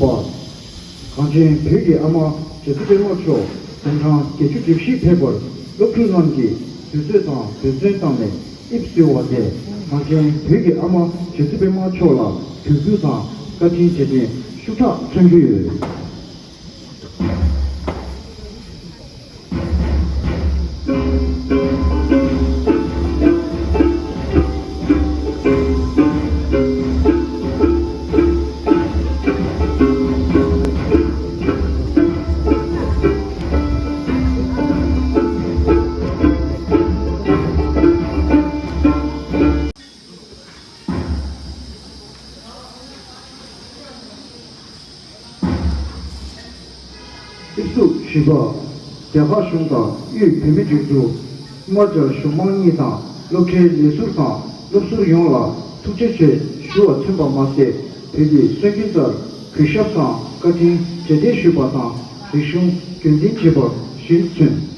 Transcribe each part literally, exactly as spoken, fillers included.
པ། གངས་ཅན་བོད་ཀྱི་ཨ་མ་རྗེ་བཙུན་པད་མ་མཆོག་དུང་སྦྲང་བརྒྱད་ཅུ་གྱ་བཞི་ཕེབས་པར་སློབ་ཕྲུག་རྣམས་ཀྱིས་དུས་ཚོད་དང་འབད་བརྩོན་བཏང་ནས་དབྱིབས་བསུ་བ་དེས་གངས་ཅན་བོད་ཀྱི་ཨ་མ་རྗེ་བཙུན་པད་མ་མཆོག་ལ་གུས་བཀུར་དང་བཀའ་དྲིན་རྗེས་དྲན་ཤུགས་དྲག་མཚོན་གྱི་ཡོད། དབྱིབས་གཟུགས་བཞི་པ། རྒྱ་གར་གཞུང་དང་དབུས་བོད་མིའི་སྒྲིག་འཛུགས། དམར་འབྱར་གཞུང་མང་གཉིས་དང་སློབ་གྲྭའི་ལས་ཟུར་དང་སློབ་ཟུར་ཡོངས་ལ་ཐུགས་རྗེ་ཆེ་ཞུ་བ་མཚོན་པ་མ་ཟད། བོད་ཀྱི་སྲོལ་རྒྱུན་ལྟར་གུས་ཞབས་དང་བཀའ་དྲིན་རྗེས་དྲན་ཞུས་པ་དང་རིག་གཞུང་རྒྱུན་འཛིན་བྱས་པར་གཞི་བཞིན་མཚོན།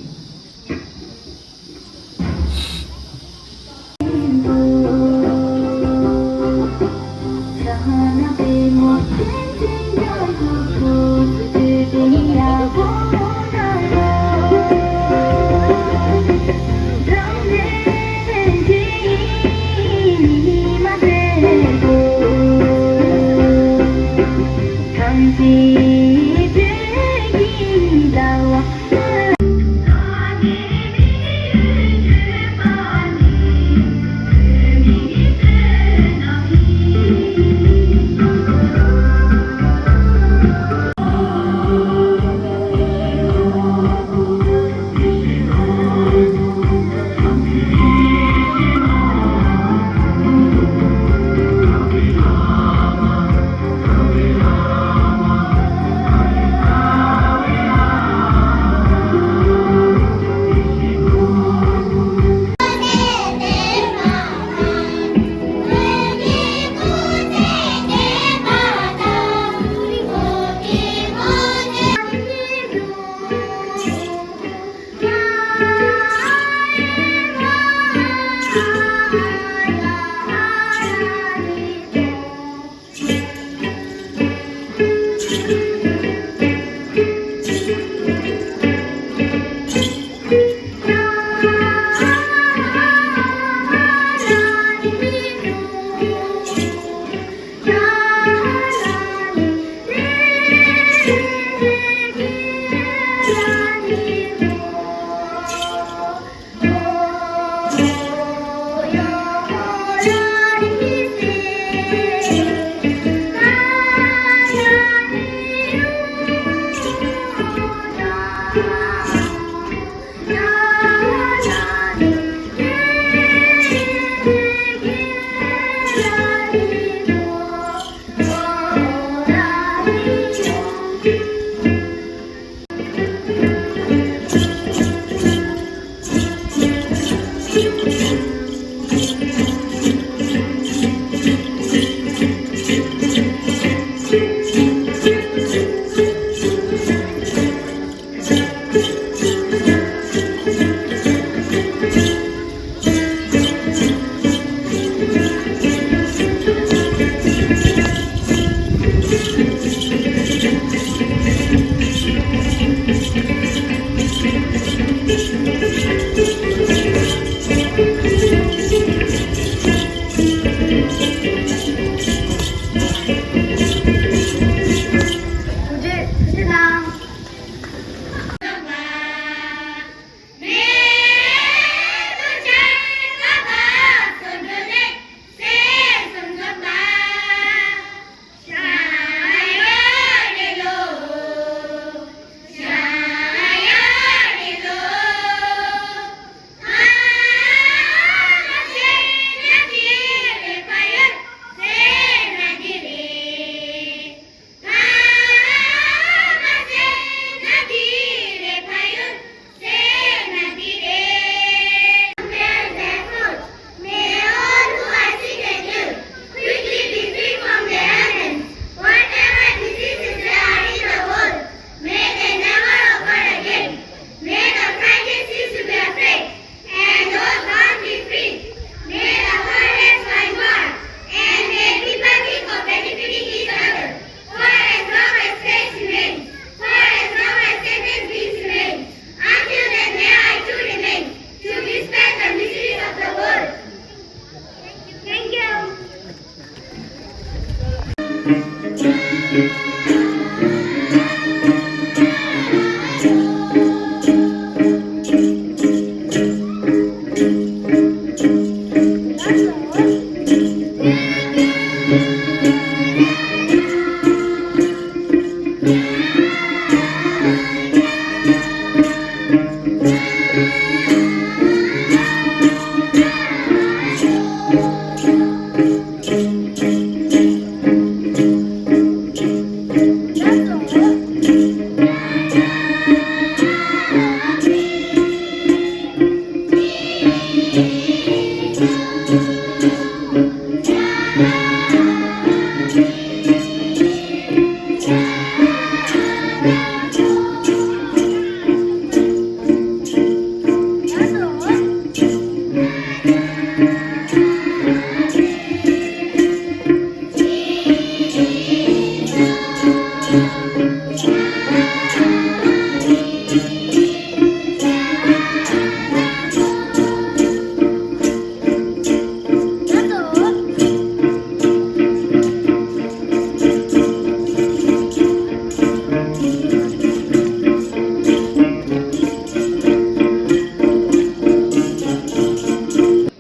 བོད་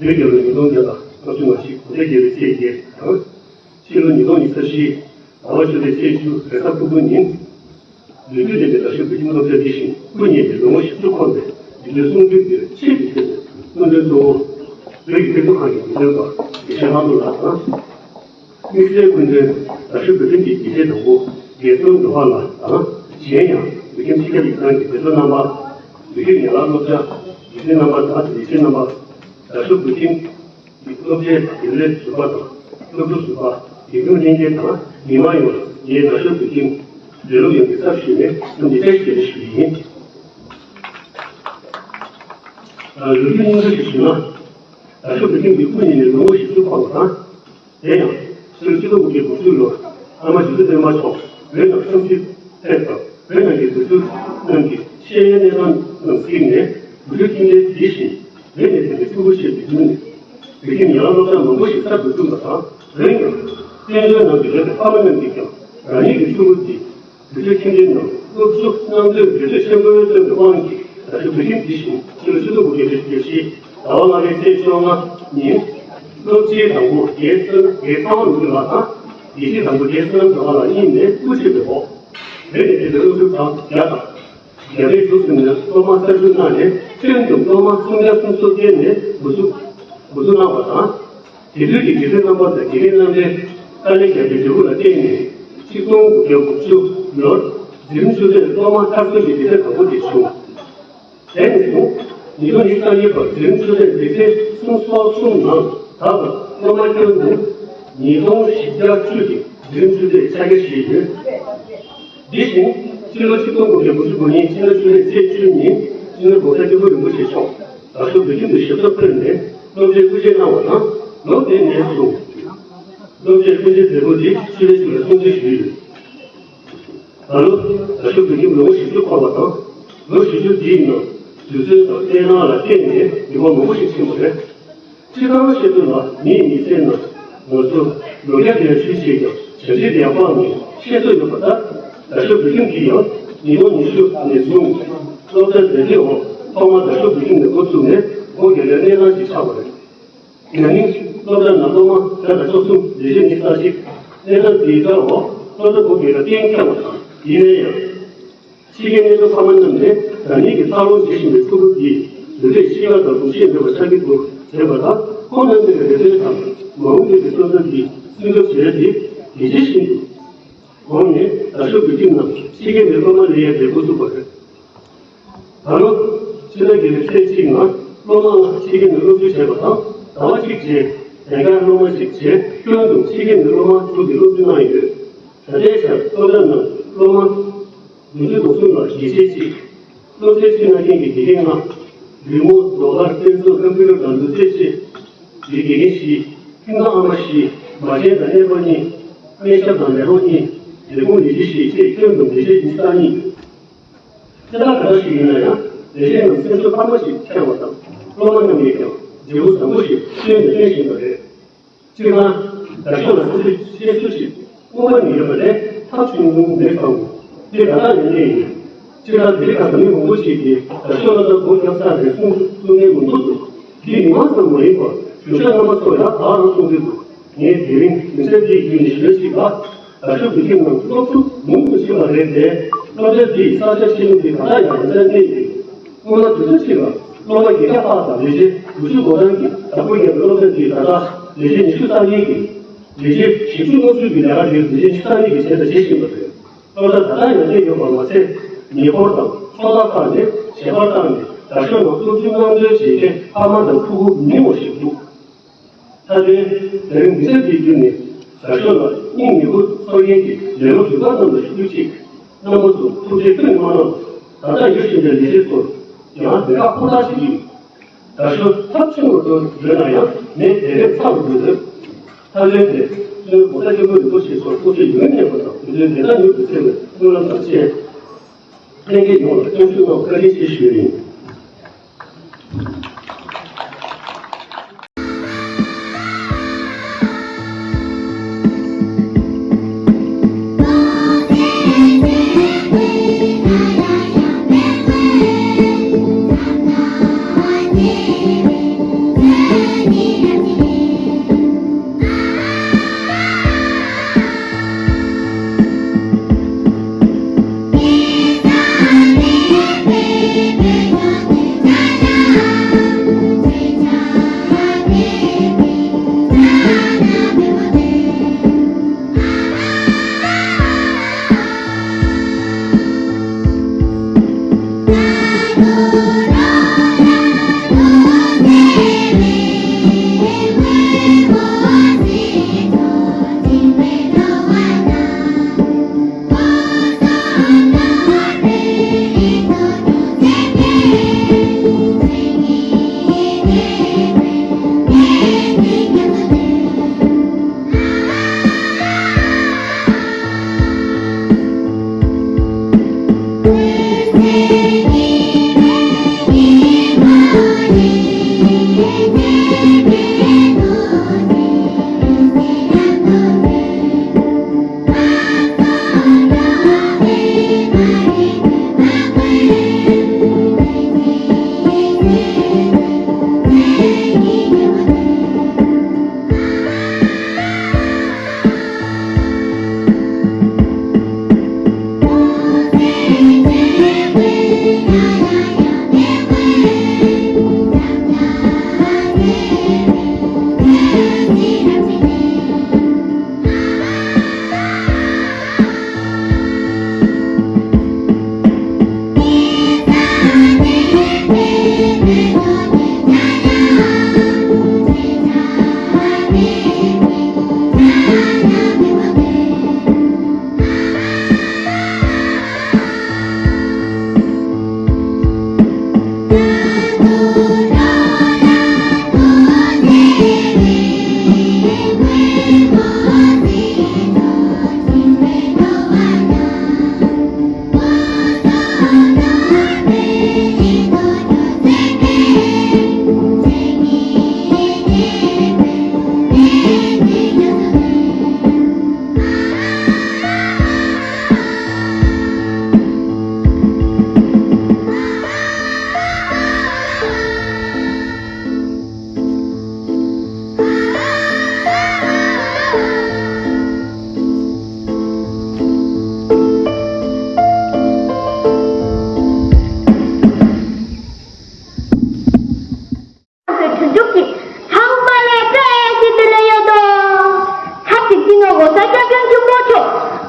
རྒྱལ་ལོ་ཉིས་སྟོང་བརྒྱ་དང་ལྔ་བཅུ་ང་གཅིག་གོང་ས་རྒྱལ་བའི་ཚེས་བརྒྱད་དང་། ཕྱི་ལོ་ཉིས་སྟོང་ཉི་ཤུ་རྩ་བཞི་ཟླ་བ་བཅུ་པའི་ཚེས་བཅུ་རེས་གཟའ་ཕུར་བུ་ཉིན། ལོ་རྒྱུས་ལྡན་པའི་རྡ་ཤོད་བོད་ཁྱིམ་སློབ་གྲྭ་འདི་བཞིན་སྐུ་བརྙེས་ནས་ལོ་ངོ་བཞི་བཅུ་འཁོར་བའི་དུས་སྟོན་གསུང་འབུལ་འདིར་ཆེད་དུ་ཕེབས་པའི་སྐུ་མགྲོན་གཙོ་བོ། བོད་ཀྱི་སྤྱི་ཚོགས་ཁང་གི་དགེ་འདུན་པ་དགེ་བཤེས་ལྷག་རྡོར་ལགས་དང་། དམིགས་བསལ་སྐུ་མགྲོན་རྡ་ཤོད་བོད་ཁྱིམ་གྱི་དགེ་བཤེས་དང་པོ་རྒྱལ་མཚན་འགྲོ་བ་ལགས་དང་། གཞན་ཡང་བོད་ཁྱིམ་སྤྱི་ཁྱབ་ཡིག་ཚང་གི་དགེ་ཚོགས་རྣམ་པ། བོད་ཁྱིམ་ཡན་ལག་སློབ་གྲྭ་དགེ་རྒན་རྣམ་པ་དང་ལས་བྱེད་རྣམ་པ། རྡ་ཤོད་བོད་ཁྱིམ་གྱི་སློབ་གྲྭའི་དགེ་ལས་ཟུར་པ་དང་སློབ་ཕྲུག་ཟུར་པ། དགེ་འདུན་ལྷན་རྒྱས་དང་མི་མང་ཡོངས་ལ་ངས་རྡ་ཤོད་བོད་ཁྱིམ་འབྲེལ་གཏུག་ཡོངས་ཀྱི་ཚབ་ཞུས་ནས་འཚམས་འདྲི་བཀྲ་ཤིས་བདེ་ལེགས་ཞུ་རྒྱུ་ཡིན། ལོ་རྒྱུས་སྙིང་བསྡུས་ཤིག་ཞུས་ན། རྡ་ཤོད་བོད་ཁྱིམ་གྱི་སྐུ་ཉིད་ནས་ལོ་ངོ་བཞི་བཅུ་འཁོར་བ་དང་། དེ་ཡང་ཕྱི་ལོ་ཆིག་སྟོང་དགུ་བརྒྱ་དགུ་བཅུ་ལོར་ཨ་མ་རྗེ་བཙུན་སྟོན་པ་མཆོག་བོད་ནང་བསམ་ཞིབ་ཐེབས་སྐབས་བོད་ནང་གི་དགེ་ཚུལ་རྣམས་ཀྱི་ཤེས་ཡོན་གནས་སྟངས་རྣམས་གཟིགས་ནས། དགེ་ཚུལ་ཁྱིམ་སྡེ་འདི་བཞིན་བོད་ནས་ཕེབས་པའི་ཕྲུ་གུ་ཆེད་དུ་བསྒྱུར་ནས། བོད་ཁྱིམ་ཡན་ལག་སློབ་གྲྭ་མང་པོ་ཞིག་གསར་དུ་བསྐྲུན་པ་དང་། འོན་ཀྱང་། བཙན་བྱོལ་ནང་དུ་ཡོད་པའི་ཕ་མ་རྣམས་ཀྱིས་ཀྱང་རང་ཉིད་ཀྱི་ཕྲུ་གུ་འདི། དགེ་ཚུལ་ཁྱིམ་སྡེའི་ནང་སློབ་ཞུགས་གནང་འདོད་འབད་རྩོལ་ཆེན་པོ་བཏོན་པའི་དབང་གིས། རྡ་ཤོད་བོད་ཁྱིམ་འདི་བཞིན་ཕྱི་ལོ་ཆིག་སྟོང་དགུ་བརྒྱ་བཞི་བཅུ་ཞེ་བཞི་ཟླ་བ་ལྔ་པའི་ཚེས་བཅོ་ལྔ་ཉིན། སློབ་སྤྱི་དང་པོ་རྒན་བསོད་རྒན་ཚེ་དབང་ནོར་བུ་ལགས་དང་། དགེ་བཤེས་དང་པོ་རྒན་བསོད་ནམས་གྲགས་པ་ལགས་གཉིས་ནས་དབུ་ཁྲིད་པའི་འོག་བོད་ནས་ཕེབས་པའི་སློབ་ཕྲུག་གྲངས་བརྒྱ་དང་། རྒྱ་བལ་འབྲུག་གསུམ་ནས་སློབ་མ་གསར་འཇུག་གནང་ནས། ཁྱོན་བསྡོམས་སློབ་མ་སུམ་བརྒྱ་སུམ་ཅུ་སོ་བརྒྱད་ནས་འགོ་འཛུགས་འགོ་འཛུགས་གནང་བ་དང་། དེ་དུས་ཀྱི་དགེ་ཕྲུག་རྣམ་པ་དང་དགེ་རྒན་རྣམ་པས་དཀའ་ལས་བརྒྱབ་པའི་འབྲས་བུ་ལ་བརྟེན་ནས། ཆིག་སྟོང་དགུ་བརྒྱ་དགུ་བཅུ་ལོར་འཛིན་རིམ་བཅུ་པའི་སློབ་མ་མཐར་སོན་གྱི་གྲས་དང་པོ་དེ་བྱུང་། དེ་ནས་བཟུང་ཉིས་སྟོང་ཉི་ཤུ་རྩ་གཉིས་བར་འཛིན་རིམ་བཅུ་པའི་ལེགས་ཚན་གསུམ་སོ་གསུམ་ནང་ད་བར་སློབ་མ་ཁྱོན་བསྡོམས་ཉིས་སྟོང་བཞི་བརྒྱ་བཅུ་གི་འཛིན་རིམ་བཅུ་པའི་ཆ་རྐྱེན་བཞེས་ཡོད། དེ་བཞིན་ཕྱི་ལོ་ཆིག་སྟོང་དགུ་བརྒྱ་དགུ་བཅུ་གོ་གཉིས་ཕྱི་ཟླ་བཅུ་པའི་ཚེས་བཅུ་ཉིན་སྤྱི་ནོར་༸གོང་ས་༸སྐྱབས་མགོན་རིན་པོ་ཆེ་མཆོག་རྡ་ཤོད་བོད་ཁྱིམ་དུ་ཞབས་སོར་འཁོད་ནས་སློབ་གྲྭའི་དབུ་འབྱེད་གནང་བ་དང་། ལོ་དེ་ནས་བཟུང་སློབ་གྲྭའི་དབུ་འབྱེད་མཛད་སྒོ་དེ་ཕྱི་ལོ་ཞིག་ལ་སྲུང་བརྩི་ཞུས་ཡོད། ད་ལོ་རྡ་ཤོད་བོད་ཁྱིམ་ལོ་ངོ་བཞི་བཅུ་འཁོར་བ་དང་། ལོ་བཞི་བཅུ་འདིའི་ནང་དུས་ཚོད་དང་བསོད་ནམས་ལ་བརྟེན་ནས་མི་མང་མང་པོ་ཞིག་ཕྱིན་པ་རེད། སྤྱིར་བཏང་བཤད་ཚུལ་ལ་མིའི་མི་ཚེའི་ནང་ང་ཚོ་ལོ་བརྒྱ་བརྒལ་ཤུལ་བྱས་ཀྱང་བྱ་བྱེད་དེ་ཡང་སྤངས་ནས་ཤེས་སོ་ཡོད་པ་ལྟར། རྡ་ཤོད་བོད་ཁྱིམ་གྱིས་ཡང་ཉིས་སྟོང་ཉི་ཤུ་ནས་བཟུང་སློབ་གྲྭ་འཛིན་གྲྭའི་འོག་ཐོག་མར་རྡ་ཤོད་བོད་ཁྱིམ་ནས་འགོ་བཙུགས་ནས་འགོ་རྒྱག་ཡག་གནས་སྟངས་ཤིག་ཆགས་པ་རེད། ན་ནིང་སློབ་གྲྭ་ནང་སློབ་མ་བརྒྱ་དང་བཅུ་གསུམ་ལས་བྱེད་མི་གསར་ཞིག་གནས་སྟངས་འདིའི་རྩ་འོག་སློབ་གྲྭ་འགོ་འཛུགས་ལ་གཏན་འཁེལ་བ་དང་། ཡིན་ན་ཡང་། ཕྱི་རྒྱལ་གནས་སྡོད་ཕ་མ་རྣམས་ནས་རང་ཉིད་ཀྱི་འཚར་ལོངས་བྱེད་བཞིན་པའི་ཕྲུ་གུ་འདིས་ལུས་འབྲེལ་གཤིས་ཀ་དང་གདུང་ཤེས་མེད་པར་ཆགས་ཀྱི་འདུག་ཟེར་བ་དང་། ཁོང་རྣམ་པའི་རེ་འདུན་དང་མ་འོངས་པའི་བསོད་ནམས་ཀྱི་སྲུང་སྐྱོབ་བྱེད་ཡ་དེ་གལ་ཆེ་ཤིན་ཏུ། གོང་ནས་རྡ་ཤོད་བོད་ཁྱིམ་ནང་ཕྱི་རྒྱལ་ནས་སློབ་མ་ལེན་ཡ་ལས་འགོ་བཙུགས་པ་རེད། ད་ལོ་ཕྱི་ཟླ་བརྒྱད་པའི་ཚེས་གཅིག་ནང་སློབ་མ་ལ་ཕྱི་རྒྱལ་ནས་སློབ་འཇུག་བྱས་པ་དང་། ཟླ་བ་གཅིག་རྗེས་ལས་ཀར་སློབ་མ་ཞིག་བྱས། ཁྱོན་བསྡོམས་ཕྱི་རྒྱལ་ནས་སློབ་མ་དྲུག་གིས་སློབ་འཇུག་གནང་ཡོད། ད་ལྟའི་ཆར་སློབ་གྲྭ་ནང་སློབ་མ་བདུན་ཅུ་དོན་གསུམ་ལ་དགེ་བཤེས་གཅིག་སློབ་ཚན་ཁྲིད་གནང་མཁན་གྱི་དགེ་རྒན་ལྔ། ལུས་ངག་རོགས་ལ་རྟེན་གསུམ་ཨ་ཁུ་རུ་དང་འདུ་ཚད་བཅུ། དགེ་རྒན་བཞི། ཁྱིམ་ཚང་ཨ་མ་བཞི། མ་བྱན་དང་གཉེར་པ་གཉིས། སྨན་ཞབས་དང་ལས་རོགས་གཉིས། ལས་ཁུངས་ལས་བྱེད་བཞི་བཅས་ཁྱོན་བསྡོམས་ལས་བྱེད་ཉི་ཤུ་རྩ་གཉིས། སྤྱིར་བཏང་ག་འདྲ་ཞིག་ཡིན་ན་ཡང་ལས་བྱེད་རྣམས་སེམས་ཤུགས་འཕར་མ་ཞིག་འཆར་བ་དང་། སློབ་མ་རྣམས་ནས་ཀྱང་བརྗེ་བོ་བཟང་པོ་ཞིག་བསྟན་ནས་བསྟན་བཞིན་པ་རེད། སྤྱིར་བཏང་རྒྱ་ཤོག་ལ་སེམས་ཤུགས་ཆེ་ཤོས་ཤིག་དབུ་མ་ནས་ཡོད་པ་ལས་ཐབས་བྱུང་མེད་ཙང་། དེ་ད་ལྟ་ཡིན་གནས་ཡིན། སྤྱིར་བཏང་དེ་རིང་ཁ་སང་མི་མང་པོ་ཞིག་གིས་རྒྱ་ཤོག་ལ་ད་སྒོ་བརྒྱབ་ཚར་རེད་གསུང་གསུང་མཁན་མང་པོ་འདུག་འདི་མི་མང་ཙམ་མ་ཡིན་པར་གཞུང་ཞབས་རྣམ་པ་ཚོ་ཡང་ད་རང་གསུང་གི་འདུག་ངས་དེ་རིང་མི་སེར་འདིའི་བརྒྱུད་ནས་ཞུ་ཡ་ཞིག་ལ། དར་ཤོག་བོད་ཁྱིམ་ནང་སློབ་ཕྲུག་མང་དུ་ཕྱིན་པ་རེད་དེ། སློབ་གྲྭ་འདིའི་ས་ཆ་ཆེ་ཆུང་དེ་ད་ལྟ་ཡང་རྒྱ་ཆ་གནས་ཡོད། སྔོན་མ་དུས་ཚོད་ཅིག་ལ་སློབ་མ་བརྒྱད་བརྒྱ་ལྷག་དང་ལས་བྱེད་དགུ་བཅུ་གོ་གྲངས་ཀྱིས་བདག་པོ་བརྒྱབ་པའི་སློབ་གྲྭ་འདིས་ད་ལྟ་ལས་བྱེད་ཉི་ཤུ་རྩ་གཉིས་ཀྱིས་ལས་བྱེད་བཞི་བཅུ་ལྔ་བཅུ་གི་ལས་ཀ་དེ་ལས་བྱེད་ཉི་ཤུ་རྩ་གཉིས་ཀྱིས་བྱས་དང་བྱེད་བཞིན་པ་རེད། སློབ་གྲྭ་ད་ལྟ་ཡར་རྒྱས་ཡོད་པ་མ་ཟད། ཉེ་འཁོར་དང་ཚོགས་ལྟ་ཁག་ནས་ཞལ་པར་བཏང་ནས་དར་ཤོག་ནང་སློབ་ཕྲུག་མཉམ་འབྲེལ་བྱེད་མཁན་ཕ་མ་དང་ཕྲུ་གུ་མི་ཉུང་བ་ཞིག་འདུག་མཐའ་དོན། དེ་རིང་མི་ཚེ་འདིའི་བརྒྱུད་ནས་དར་ཤོག་ལ་སྙིང་ནུས་པ་གསོ་མཁན་གྱི་ལས་སློབ་རུ་ཁག་རྣམས་ལ་ཞུ་རྒྱུ་གཅིག་རྣམ་པ་ཚོ་ཐུགས་རྗེ་ཐུགས་ནས་མ་གནང་། ད་ལྟ་ཡོད་བཞིན་པའི་ལས་བྱེད་ཚོར་ཡང་མི་ཁག་ཁོ་ཐག་ཞིག་ཡིན། དར་ཤོག་ཚབས་ཆུང་རུ་འགྲོ་ཡོད་ན་ཡང་མི་དེ་རེས་ཚ་རུ་འགྲོ་ཡོད། མཐའ་དོན་དེ་སྤྱི་ནོར་༸གོང་ས་༸སྐྱབས་མགོན་རིན་པོ་ཆེ་མཆོག་སྐུ་ཚེ་ཡུན་གནས་པ་དང་དུས་འདིར་བདེ་ཐང་མྱུར་དུ་འཚོལ་བའི་སྨོན་ལམ་དང་བཅས། ལྷན་རྒྱས་ཡོངས་ལ་སྐྱབས་འཇུག་གནང་བ་བཀའ་དྲིན་ཆེ་ཞུ་ཡི་ཡིན། གྲུབ་ཀྱི་ཚང་མ་ལ་བཀྲ་ཤིས་བདེ་ལེགས་ཡོད་དོ། ཆབས་ཅིག་སྤྱི་ནོར་༸གོང་ས་༸སྐྱབས་མགོན་ཆེན་པོ་མཆོག་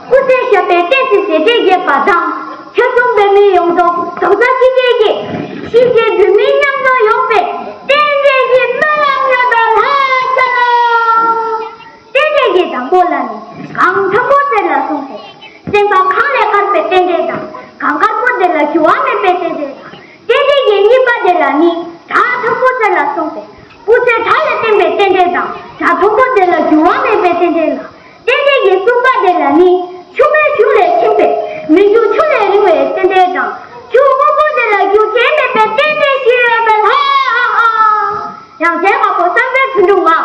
སྐུ་ཚེ་ཞབས་པད་བརྟན་ཅིང་ཞལ་བརྟན་རྒྱས་པ་དང་། ཆོལ་གསུམ་བོད་མི་ཡོངས་རྫོགས་༸གོང་ས་༸སྐྱབས་མགོན་གྱི་ཞི་བདེ་བོད་མིའི་ཉམས་མྱོང་ཡོང་བའི་རྟེན་འབྲེལ་གྱི་སྨོན་ལམ་ཡོད་དོ་ལྷ་རྒྱལ་ལོ། རྟེན་འབྲེལ་གྱི་དང་པོ་ལ་ནི་གང་དྲག་པོ་ཟེར་ལ་གསུངས་ཏེ། སེམས་པ་གང་ལས་དཀར་བའི་རྟེན་འབྲེལ་དང་། གང་དཀར་པོ་དེ་ལ་འགྱུར་བ་མེད་པའི་རྟེན་འབྲེལ་དང་། རྟེན་འབྲེལ་གྱི་གཉིས་པ་དེ་ལ་ནི་དགྲ་དྲག་པོ་ཟེར་ལ་གསུངས་ཏེ། སྐུ་ཚེ་དགྲ་ལས་བརྟན་པའི་རྟེན་འབྲེལ་དང་། དགྲ་དྲག་པོ་དེ་ལ་འགྱུར་བ་མེད་པའི་རྟེན་འབྲེལ་ལ། རྟེན་འབྲེལ་གྱི་གསུམ་པ་དེ་ལ་ནི་ཆུ་མོའི་གཞུང་ལས་ཕྱིན་པའི་མི་འགྱུར་ཆུ་ལས་རིང་བའི་རྟེན་འབྲེལ་དང་། ཆུ་སྔོན་པོ་དེ་ལ་འགྱུར་བྱེད་མེད་པའི་རྟེན་འབྲེལ་ཞིག་ཡོད་པས་ལྷ། ཡང་རྒྱལ་བ་པོ་བསམ་འཕེལ་དོན་གྲུབ་ང་།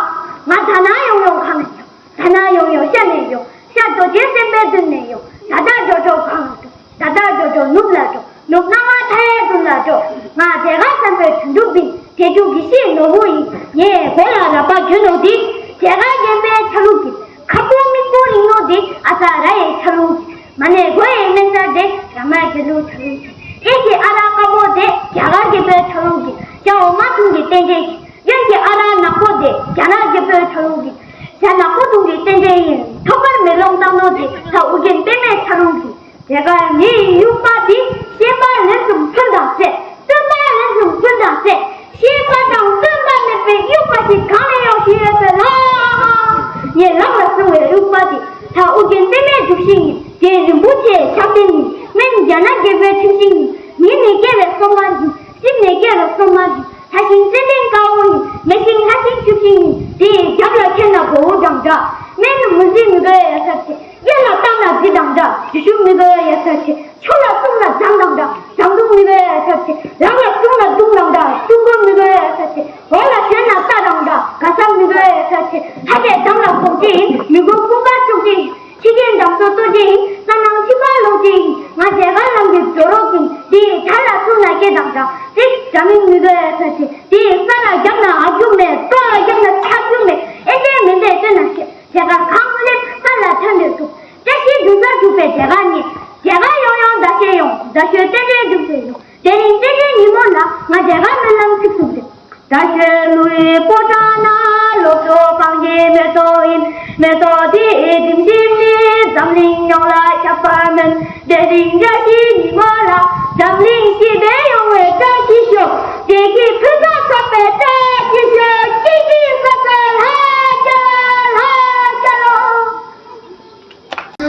ང་དགྲ་ནག་ཡོང་ཡོང་གང་ནས་ཡོང་། དགྲ་ནག་ཡོང་ཡོང་ཤར་ནས་ཡོང་། ཤར་རྡོ་རྗེ་སེམས་དཔའི་མདུན་ནས་ཡོང་། ད་ལྟ་འགྲོ་འགྲོ་གང་ལ་འགྲོ། ད་ལྟ་འགྲོ་འགྲོ་ནུབ་ལ་འགྲོ། ནུབ་སྣང་བ་མཐའ་ཡས་མདུན་ལ་འགྲོ། ང་བདེ་དཀར་བསམ་འཕེལ་དོན་གྲུབ་ཡིན། བདེ་སྐྱོང་གི་ཤེས་ནོར་བུ་ཡིན། ངས་མགོ་ལ་ར་པ་གྱོན་ནོ་འདི། བདེ་དཀར་རྒྱན་པའི་ཆ་ལུགས་ཀྱི། ཁ་སྤུ་མིག་ པོ་རིང་ལུགས་དེ་ཨ་ཙ་ར་ཡའི་ཆ་ལུགས་ཀྱི། མ་ཎི་སྒོ་ཡི་སྨན་རྩྭ་དེ་ར་མ་རྒྱལ་ལུགས་ཆ་ལུགས་ཀྱི། ཨེ་ཤེ་ཨ་ར་དཀར་པོ་དེ་རྒྱ་གར་རྒྱལ་པོའི་ཆ་ལུགས་ཀྱི། ཤ་འོ་མ་ཐུང་གི་རྟེན་འབྲེལ་གྱི། གཡོན་གྱི་ཨ་ར་ནག་པོ་དེ་རྒྱ་ནག་རྒྱལ་པོའི་ཆ་ལུགས་ཀྱི། ཤ་ནག་པོ་ཐུང་གི་རྟེན་འབྲེལ་ཡིན། ཐོག་མར་མེ་ལོང་བཏང་ནོ་དེ་ད་ཨོ་རྒྱན་པད་མའི་ཆ་ལུགས་ཀྱི། དེ་ག་ངའི་དབྱུག་པ་འདི་ཤེས་པ་ལས་སུ་ཕུན་དང་བསྲེ། སྟོན་པ་ལས་སུ་ཕུན་དང་བསྲེ། ཤེས་པ་དང་སྟོན་པ་མེད་པའི་དབྱུག་པ་ཞིག་གང་ལས་ཡོང་ཞིག་ཡོད་པའི་ལྷ། ངས་ལག་ལ་བཟུང་བའི་དབྱུག་པ་འདི་ད་ཨོ་རྒྱན་པད་མའི་གྲུ་བཞི་ཡིན། རྒྱན་རིན་པོ་ཆེའི་ཕྱག་རྟེན་ཡིན། སྨན་རྒྱ་ནག་རྒྱལ་པོའི་ཁྲིམས་ཤིང་ཡིན། ཉིན་ནས་སྐྱེ་བའི་སོ་མ་ཡིན། སྲིབ་ནས་སྐྱེ་བའི་སོ་མ་ཡིན། ལྷ་ཤིང་ཙན་དན་དཀར་པོ་ཡིན། མེ་ཤིང་ལྷ་ཤིང་ཆུ་ཤིང་ཡིན། དེའི་རྒྱབ་ལ་འཁྱེར་ན་མགོ་བོ་འདྲ་འདྲ། སྨན་མུ་ཟི་མི་དགོས་ཡ་ས་ཆེ། གཡས་ལ་བཏང་ན་རྫི་དང་འདྲ། གཞུ་ཞུ་མི་དགོས་ཡ་ས་ཆེ། ཕྱོགས་ལ་བཙུགས་ན་ལྗང་དང་འདྲ། ལྗང་དུང་མི་དགོས་ཡ་ས་ཆེ། ལག་ལ་བཙུགས་ན་དུང་དང་འདྲ། དུང་སྐོར་མི་དགོས་ཡ་ས་ཆེ། འོག་ལ་ཞོན་ན་རྟ་དང་འདྲ། ག་ས་མི་དགོས་ཡ་ས་ཆེ། ལྷ་དེ་དམ་ལ་འགོག་ཅི་ཡིན། མི་དགོས་ཀུན་དགའ་ཕྱུག་ཅི་ཡིན། ཕྱི་རྒྱལ་འགྲམ་ཚོ་གཏོར་ཅི་ཡིན། ས་ནང་ཕྱི་པར་ལོག་ཅི་ཡིན། ང་མཇལ་ཁ་ལམ་གྱི་ཇོ་རོག་ཡིན། དེ་དར་ལ་བཙུགས་ན་སྐེ་དང་འདྲ། དེ་འདྲ་མིན་མི་དགོས་ཡ་ས་ཆེ། དེ་ས་ལ་བརྒྱབ་ན་ཨ་རྒྱུ་མེད། ལྟོ་ལ་བརྒྱབ་ན་ཆག་རྒྱུ་མེད། ཨེ་འདྲས་མི་འདྲས་སྟོན་ན་ཤེས། དེ་ག་གང་སླེབས་ས་ལ་ཐོན་པའི་ཐུག་བཀྲ་ཤིས་འབྲུ་སར་འཇུག་པའི་དེ་ག་ཉེ། དེ་ག་ཡོང་ཡོང་ཟླ་ཤོད་ཡོང་། ཟླ་ཤོད་རྟེན་འབྲེལ་འཇུག་ཏུ་ཡོང་། དེ་རིང་རྟེན་འབྲེལ་ཉིན་མོ་ལ་ང་དེ་ག་སྨོན་ལམ་ཚིག་གསུམ་རེད། ཟླ་ཤོད་ཀླུའི་ཕོ་བྲང་ན། ལོ་ཐོག་གངས་ཀྱི་མེ་ཏོག་ཡིན། མེ་ཏོག་དེའི་རིམ་བཞིན་ནི། འཛམ་གླིང་ཡོངས་ལ་ཁྱབ་པར་སྨོན། དེ་རིང་བཀྲ་ཤིས་ཉིན་མོ་ལ། འཛམ་གླིང་སྤྱི་པའི་ཡོང་བའི་བཀྲ་ཤིས་ཤོག་བདེ་སྐྱིད་ཕུན་སུམ་ཚོགས་པའི་བཀྲ་ཤིས་ཤོག་སྐྱིད་སྐྱིད་སོ་སོ་ལྷ་རྒྱལ་ལོ། ལྷ་རྒྱལ་ལོ།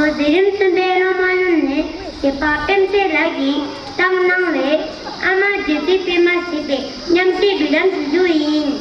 མཛད་རིམ་གསུམ་པའི་སློབ་མ་རྣམས་ནས་དགྱེས་པ་པད་མ་ཚེ་ལགས་ཀྱིས་བཏང་གནང་བའི་ཨ་མ་རྗེ་བཙུན་པད་མ་ཞེས་པའི་མཉམ་བསྲེས་འབུལ་ལམ་ཞུ་རྒྱུ་ཡིན།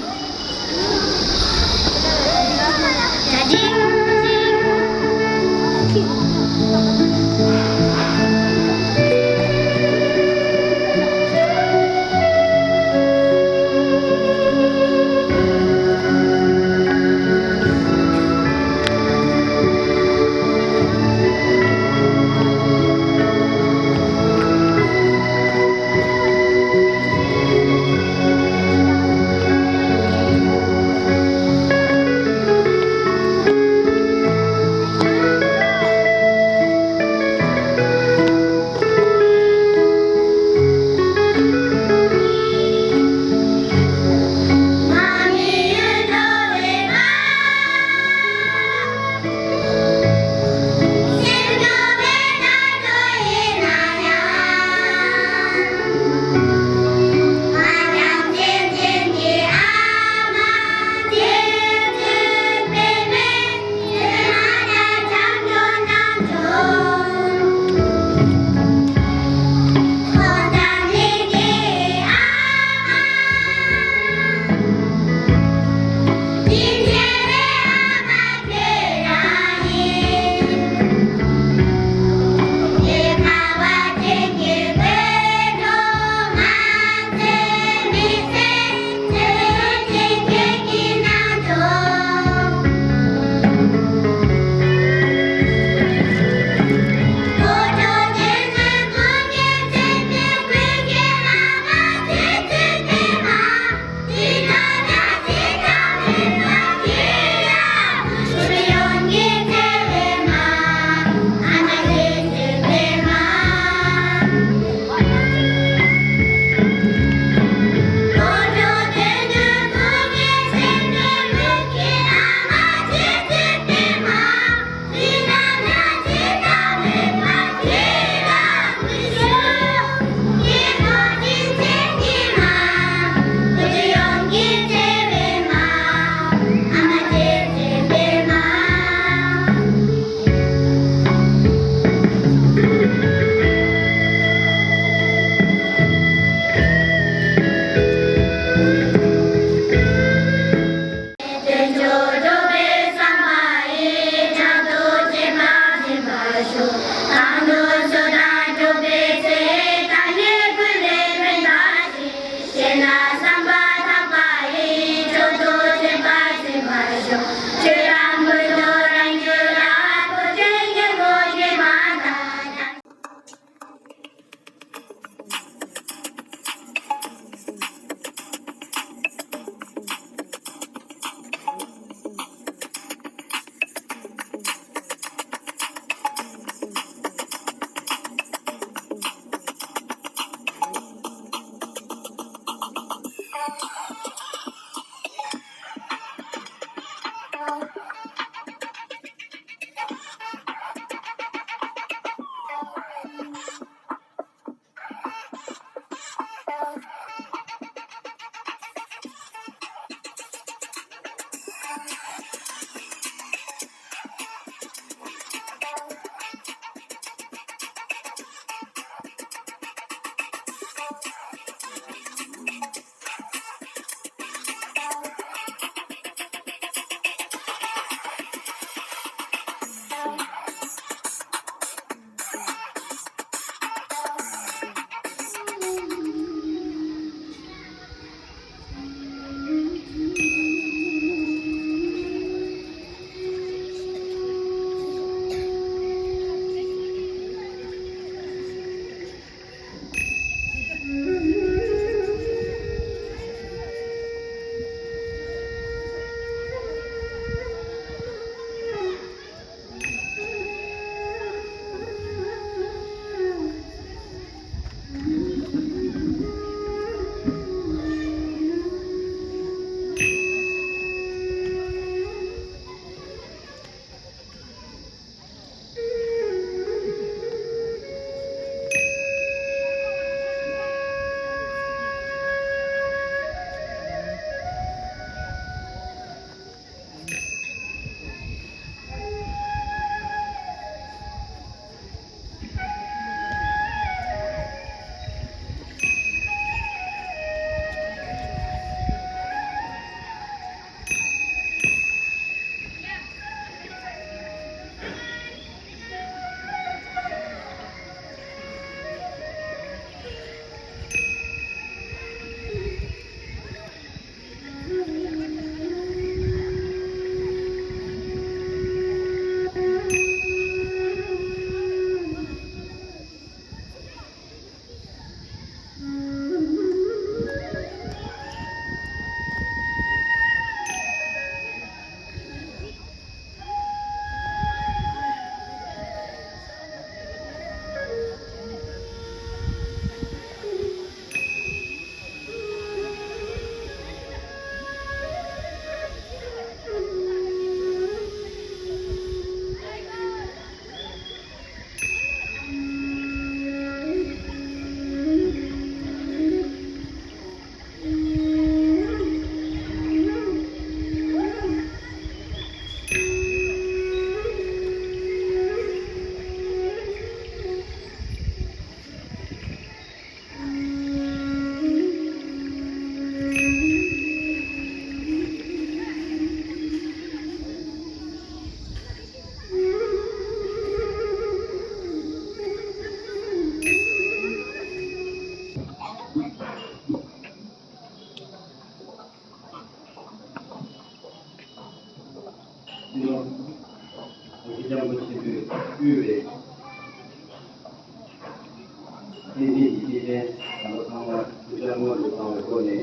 སྲིད་འཛིན་གྱི་སྐྱེས་ཆེན་རྣམ་པ་ཚང་མ་ཐུགས་ཕྱག་སྔོན་དུ་བཏང་བའི་སྒོ་ནས།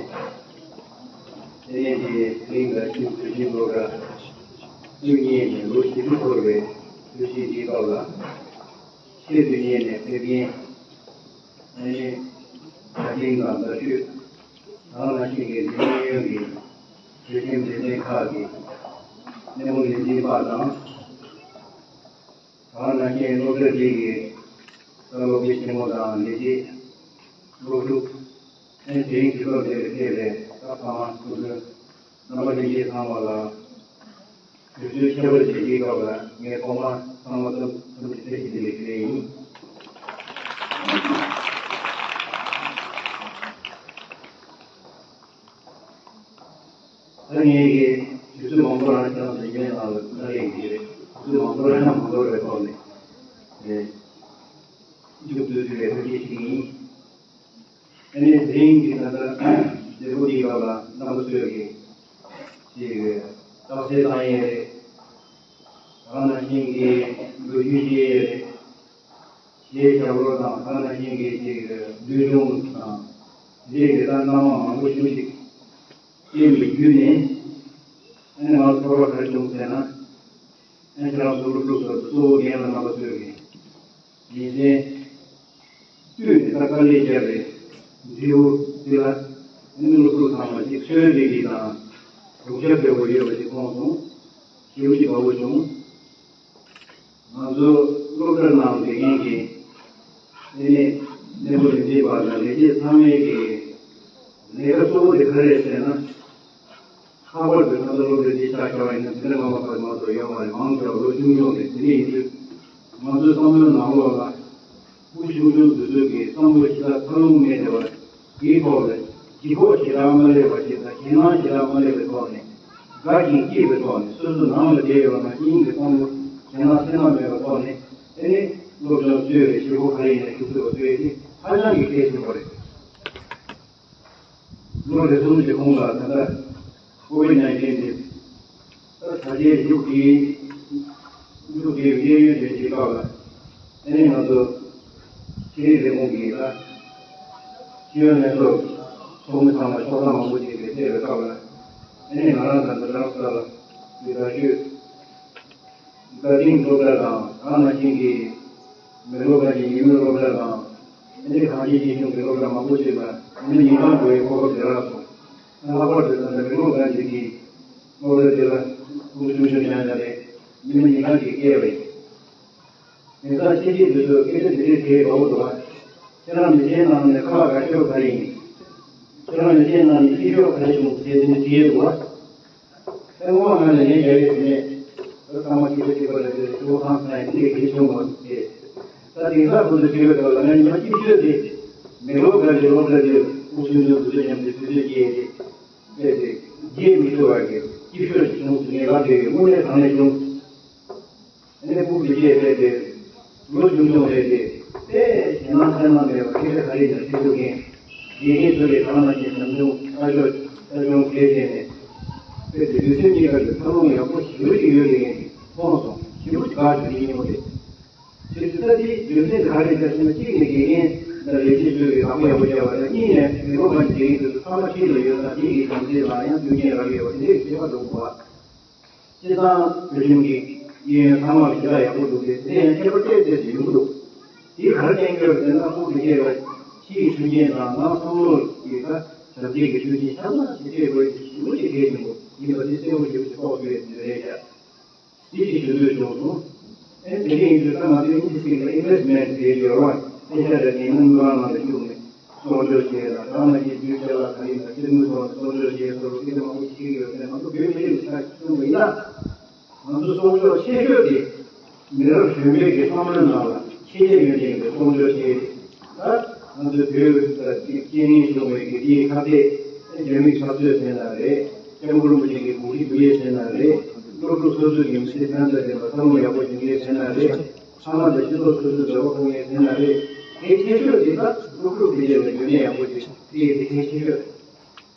ཨེ་ནས་འདི་གླིང་དང་ཆུ་བོ་ཆུ་ཆེན་སློབ་གྲྭ་དབུ་བརྙེས་ནས་ལོ་བཞི་བཅུ་འཁོར་བའི་དུས་ཆེན་འདིའི་སྐབས་ལ། ཆེད་དུ་གཉེར་ནས་ཕེབས་མཁན་ཨེ་ནས་བཀའ་དྲིན་དང་མདའ་ཆོས་ད་ག་ནང་བཞིན་གྱི་འཛིན་གྲྭ་གཡོན་གྱི་དྲི་ཞིམ་འབྲེལ་ལྡན་ཁག་གི་སྣེ་མོ་ལས་འཛིན་པ་དང་། ད་ག་ནང་བཞིན་སློབ་གྲྭ་འདི་གི་ས་སློབ་དགེ་ཆེན་མོ་དང་ལས་བྱེད་སློབ་ཕྲུག་ཨེ་དེ་རིང་གི་སློབ་གྲྭའི་ཕེབས་པའི་སྐབས་ཚང་མ་སྐུ་མགྲོན་རྣམ་པ་ལྷན་རྒྱས་ཚང་མ་ལ་དུས་ཚོད་ཁྱད་པར་ཅན་འདིའི་སྐབས་ལ་ངས་ཐོག་མར་ཚང་མ་འཚམས་འཚམས་འདྲི་བཀྲ་ཤིས་བདེ་ལེགས་ཞུ་ཡ་ཡིན། ད་ངས་ཀྱི་དུས་ཚོད་མང་པོ་རང་ཁྱེད་རང་ཚོ་ཡིན་ནའང་ལ་ལ་ལས་ཀྱི་རེད། དུས་ཚོད་མང་པོ་རང་མང་པོ་རེད་ཐོག་ནས་ནས་མཇུག་བསྡུ་ཐུབ་པའི་ཐུགས་རྗེ་ཆེ་ཡིན། ཨ་ནི་དེ་རིང་གི་ད་ལྟ་མཛད་སྒོ་འདིའི་སྐབས་ལ་རྣམ་པ་ཚོས་ཀྱི་ཅིག་རྟགས་གསལ་བཏང་ཡས་རེད། ད་ག་ནང་བཞིན་གྱི་ལོ་རྒྱུས་ཤེས་ཡས་རེད། ཞེས་ཞབས་བྲོ་དང་ད་ག་ནང་བཞིན་གྱི་ཅིག་འདུལ་སྦྱོང་དང་དེ་འདྲའི་གི་ད་སྣང་བ་མང་པོ་ཞིག་ཅིག་སྐྱེས་པའི་བརྒྱུད་ནས་ཨ་ནི་ང་ཚོ་ཚོར་བ་ག་རེ་བྱུང་ཟེར་ན། ཨ་ནི་ཁྱེད་རང་ཚོ་སློབ་ཕྲུག་ཚོ་གཙོ་བོ་རྒན་ལགས་རྣམ་པ་ཚོས་ཀྱི་ཉིན་མཚན་བསྟུད་ནས་ད་དཀའ་ལས་བརྒྱབ་པའི་འབྲས་བུ་འདི་ལ་ཨ་ནི་སློབ་ཕྲུག་ཚང་མ་ཅིག་སོན་རེ་རེ་དང་རུག་ཆ་འབེལ་པོ་ཡོད་པ་ཅིག་མཐོང་སོང་། ཞེ་པོ་ཅིག་དགའ་པོ་བྱུང་། ང་ཚོ་སློབ་གྲྭ་ནང་བསྡད་མཁན་གྱི་ཨེ་ནས་སྣེ་མོ་ལས་འཛིན་པ་དང་ལས་བྱེད་ཚང་མའི་གི་ལས་ཀ་གཙོ་བོ་དེ་ག་རེ་རེད་ཟེར་ན། ལྷག་པར་དུ་ང་ཚོ་སློབ་གྲྭ་འདི་ཆ་བཞག་པ་ཡིན་ན་དེ་འདྲ་སྔ་མ་བར་མ་གཏོགས་ཡོད་མ་རེད། མང་ཆེ་བ་ལོ་ཆུང་ཆུང་རེད། དེ་འདྲ་ཡིན་དུས་ང་ཚོའི་བསམ་བློའི་ནང་ལོགས་ལ་སྐུ་ཆུང་ཆུང་དེ་ཚོའི་གི་བསམ་བློ་ཞེ་དྲག་འཚར་ལོངས་མེད་བསྡད་པ་དེའི་ཐོག་ལ་ལྗིད་ཁོག་ཞེ་དྲག་མ་སླེབས་པ་ཞིག་དང་ཞེད་སྣང་ཞེ་དྲག་མ་སླེབས་པའི་ཐོག་ནས་དགའ་ཞིང་སྐྱིད་པའི་ཐོག་ནས་སོ་སོ་ནང་ལ་བསྡད་ཡོད་ན་དབྱིངས་ཀྱི་བསམ་བློ་ཞེད་སྣང་སེར་སྣ་མེད་པའི་ཐོག་ནས་དེ་ནི་སློབ་སྦྱོང་བཅོས་པའི་བྱེད་སྒོ་ག་རེ་ཡིན་ན་ཞུགས་ཐུབ་པ་བཟོ་ཡས་དེ་ཧ་ཅང་གི་གལ་ཆེན་པོ་རེད། ལོ་རེ་ཟུང་གི་གོང་ལ་ད་ལྟ་ཀོ་བིད་ནའིན་ཊིན་དེ་ད་ད་ཆའི་མཇུག་དེའི་མཇུག་དེའི་གཡས་གཡོན་དེ་གཅིག་ལྟ་བ་ཨ་ནི་ང་ཚོ་ཤེས་རིག་ལས་ཁུངས་ཀྱི་ད་ཤེས་ཡོན་ལྷན་ཚོགས་ཚོགས་མི་ཚང་མ་ཕྱོགས་མཚམས་མང་པོ་ཅིག་ལ་ཕེབས་པའི་སྐབས་ལ་ཨ་ནི་ང་རང་དང་ད་ལྟ་ས་ལ་ཡི་ད་ཤོད། དགའ་ལྡན་སློབ་གྲྭ་དང་ད་ནང་བཞིན་གྱི་མི་སློབ་གྲྭ་གི་ཉིན་མོའི་སློབ་གྲྭ་དང་ཨ་ནི་གངས་ཅན་སྐྱིད་གཤོངས་ཀྱི་སློབ་གྲྭ་མང་པོ་ཞིག་ལ་ཨ་ནི་ཉིན་གང་འགྲོ་བའི་གོ་སྐབས་དེ་རག་སོང་། ལྷག་པར་དུ་ད་ལྟ་མི་སློབ་གྲྭ་ཅིག་གི་སློབ་གྲྭ་དེ་ལ་ཕྲུ་གུ་ཆུང་ཆུང་ཉག་ཉག་རེད། ཉིན་མོ་ཉིན་གང་ཅིག་སྐྱེལ་བ་ཡིན། དེང་སང་ཤེས་བྱའི་དུས་སུ་སྐད་ཆ་འདི་འདྲའི་དྲིས་དགའ་བོ་འདུག་ཨ། ཁྱེད་རང་མི་ཚེའི་ནང་ནས་ཁ་ལག་དགའ་ཤོས་ག་རེ་ཡིན། ཁྱེད་རང་མི་ཚེའི་ནང་ནས་སྐྱིད་ཤོས་ག་རེ་བྱུང་ཟེར་དེ་འདྲ་དྲིས་འདུག་ཨ། ཨེ་ངོ་མ་ང་ལ་ལན་རྒྱག་ཡས་དེ་ནས་ཨ་ཚང་མ་སྐད་ཆ་དྲིས་པ་ལ་དེ་ལྟོ་ཐང་ཚང་ཡས་དེ་འདྲའི་གལ་ཆེན་པོ་མ་རེད། ད་དེང་སང་ཁོ་ཚོས་དྲིས་པ་འདྲ་བ་ལ་ང་ཉི་མ་སྐྱིད་ཤོས་དེ་མི་སློབ་ག་ལེ་སློབ་གྲྭ་དེ་ཕྲུ་གུ་ཆུང་ཆུང་དེ་ཚོ་མཉམ་དུ་དུས་ཚོད་སྐྱེལ་ཏེ། རྦད་དེ་རྒྱས་མི་ཐུབ་པ་གི་སྐྱིད་ཤོས་ཤིག་བྱུང་སོང་ངས་ལབ་བསྡད་ཡོད། དངོས་གནས་དྲང་གནས་བྱུང་། ཨ་ནི་སྤུ་གུ་སྐྱེས་རྦད་དེ་ལོ་ཆུང་ཆུང་རེད་དེ་དཔེ་ཞེད་སྣང་སེར་སྣ་མེད་པར་སྐད་ཆ་ག་རེ་ཡིན་ན་དྲིས་ཐུབ་མཁན། དགེ་རྒན་ཚོ་ལས་གང་ལ་ཅིག་ཉམ་ཆུང་ལྟ་སྐྱོང་ལྟ་སྐྱོང་བྱས་བྱས་ནས་རྦད་དེ་ལུས་སེམས་གཉིས་ཀ་གི་འཚར་ལོངས་ཡག་པོ་ཞེ་པོ་ཅིག་ཡོད་རེད་མཐོང་སོང་། ཞེ་པོ་ཅིག་དགའ་བྱུང་། དེ་སྙིང་པོ་རེད། ཁྱེད་ཚོས་ད་ལྟའི་རྒྱུ་མཚན་དེ་ག་རེ་རེད་ཟེར་ན། གཅིག་ནས་དགེ་རྒན་དང་ལས་བྱེད་ཚོས་ཀྱི་བདག་པོ་ཡག་པོ་བརྒྱབ་པ་དང་། གཉིས་ནས་མི་རོ་མ་འཇལ་ཡིན་དུས་ཚང་མ་ཁྱེད་ལ་ཡོད་ཙང་དེ་གི་བྱམས་བརྩེ་དང་ཡང་མཐུན་རྐྱེན་རག་ཡོད་པ་དེ་འདྲའི་ཁྱད་པར་འདུག་གོ། སྤྱིར་བཏང་བོད་ཁྱིམ་གྱི་གཡས་གཡོན་ཚང་མ་ལ་ཞེ་དྲག་ཡག་པོ་འདུག་སྟེ། དེ་ཡང་ཁྱད་པར་ཏོག་ཙམ་ཞིག་ཡོང་གི་འདུག་དེ་ག་རེ་བསྟན་གྱི་ཡོད་ཟེར་ན། ཁོང་གི་སྐྱེས་པ་ཕྱིའི་མཐུན་རྐྱེན་དང་ནང་བསམ་བློ་ཡི་ད་བྱམས་བརྩེ་གི་མཐུན་རྐྱེན་ཆ་ཚང་ཞིག་སྤྲད་དགོས་ཞེ་པོ་ཅིག་གལ་ཆེན་པོ་ཡིན་པ་དེ་གསལ་པོ་ཞེ་པོ་ཅིག་རྟོགས་ཐུབ་ཡོད་ནི་རེད་ཤག་དེ་ཅིག་ཞུ་འདོད་བྱུང་སོང་། ཨེ་དེ་འདྲ་ཡིན་དུས་ད་ང་ཚོའི་ཨིན་ཇི་སྐད་ལ་ཨིན་ཝེ་སི་མེན་ཊི་ཟེར་གྱི་ཡོད་རེད་བ། ཨེ་ཤ་ར་ནས་དངུལ་ཁང་ནང་ལ་བཅུག་ནས་གསོག་འཇོག་བྱས་དང་། ད་ང་ཅིག་དུས་ཆེ་ལ་ག་ཡིན་ན་གཅིག་དངུལ་ཐོག་ནས་གསོག་འཇོག་བྱས་སོགས་སྐད་ཆ་མང་པོ་ཞིག་བཤད་ཀྱི་ཡོད་པས། ང་ཚོ་བོད་མི་རིགས་ཀྱི་ཆ་ཞུ་བ་ཡིན་ན། ང་ཚོ་གསོག་འཇོག་ཆེ་ཤོས་དེ་མི་རབས་གཞོན་པའི་གི་བསམ་བློའི་ནང་ལ་ཁྱད་ཆོས་ཡོད་མཁན་གྱི་གསོག་འཇོག་བྱས། ད་ང་ཚོའི་བོད་ལ་རྐྱེན་ངན་བྱུང་བའི་གི་དེའི་ཁ་གཏད། རྒྱ་མིའི་ཚབ་མཚོན་ཟེར་ན་རེད། སྐྱབས་མགོན་རིན་པོ་ཆེ་གི་གོ་སྒྲིག་འདུག་ཡས་ཟེར་ན་རེད། སློབ་ཕྲུག་སོ་སོ་གི་མི་ཚེ་ཕན་ཐོགས་ལྡན་པ་འཚར་ལོངས་ཡག་པོ་བྱུང་ཡས་ཟེར་ན་རེད། ཚང་མ་དང་སྤྱི་ཚོགས་སོ་སོའི་འབྲེལ་བ་ཕུང་ཡས་ཟེར་ན་རེད། གལ་ཆེ་ཤོས་དེ་ད་སློབ་ཕྲུག་དེ་འདྲ་ལ་ཡོན་ཏན་ཡག་པོ་ཅིག་སྤྲད་ཡས་དེ་གལ་ཆེ་ཤོས།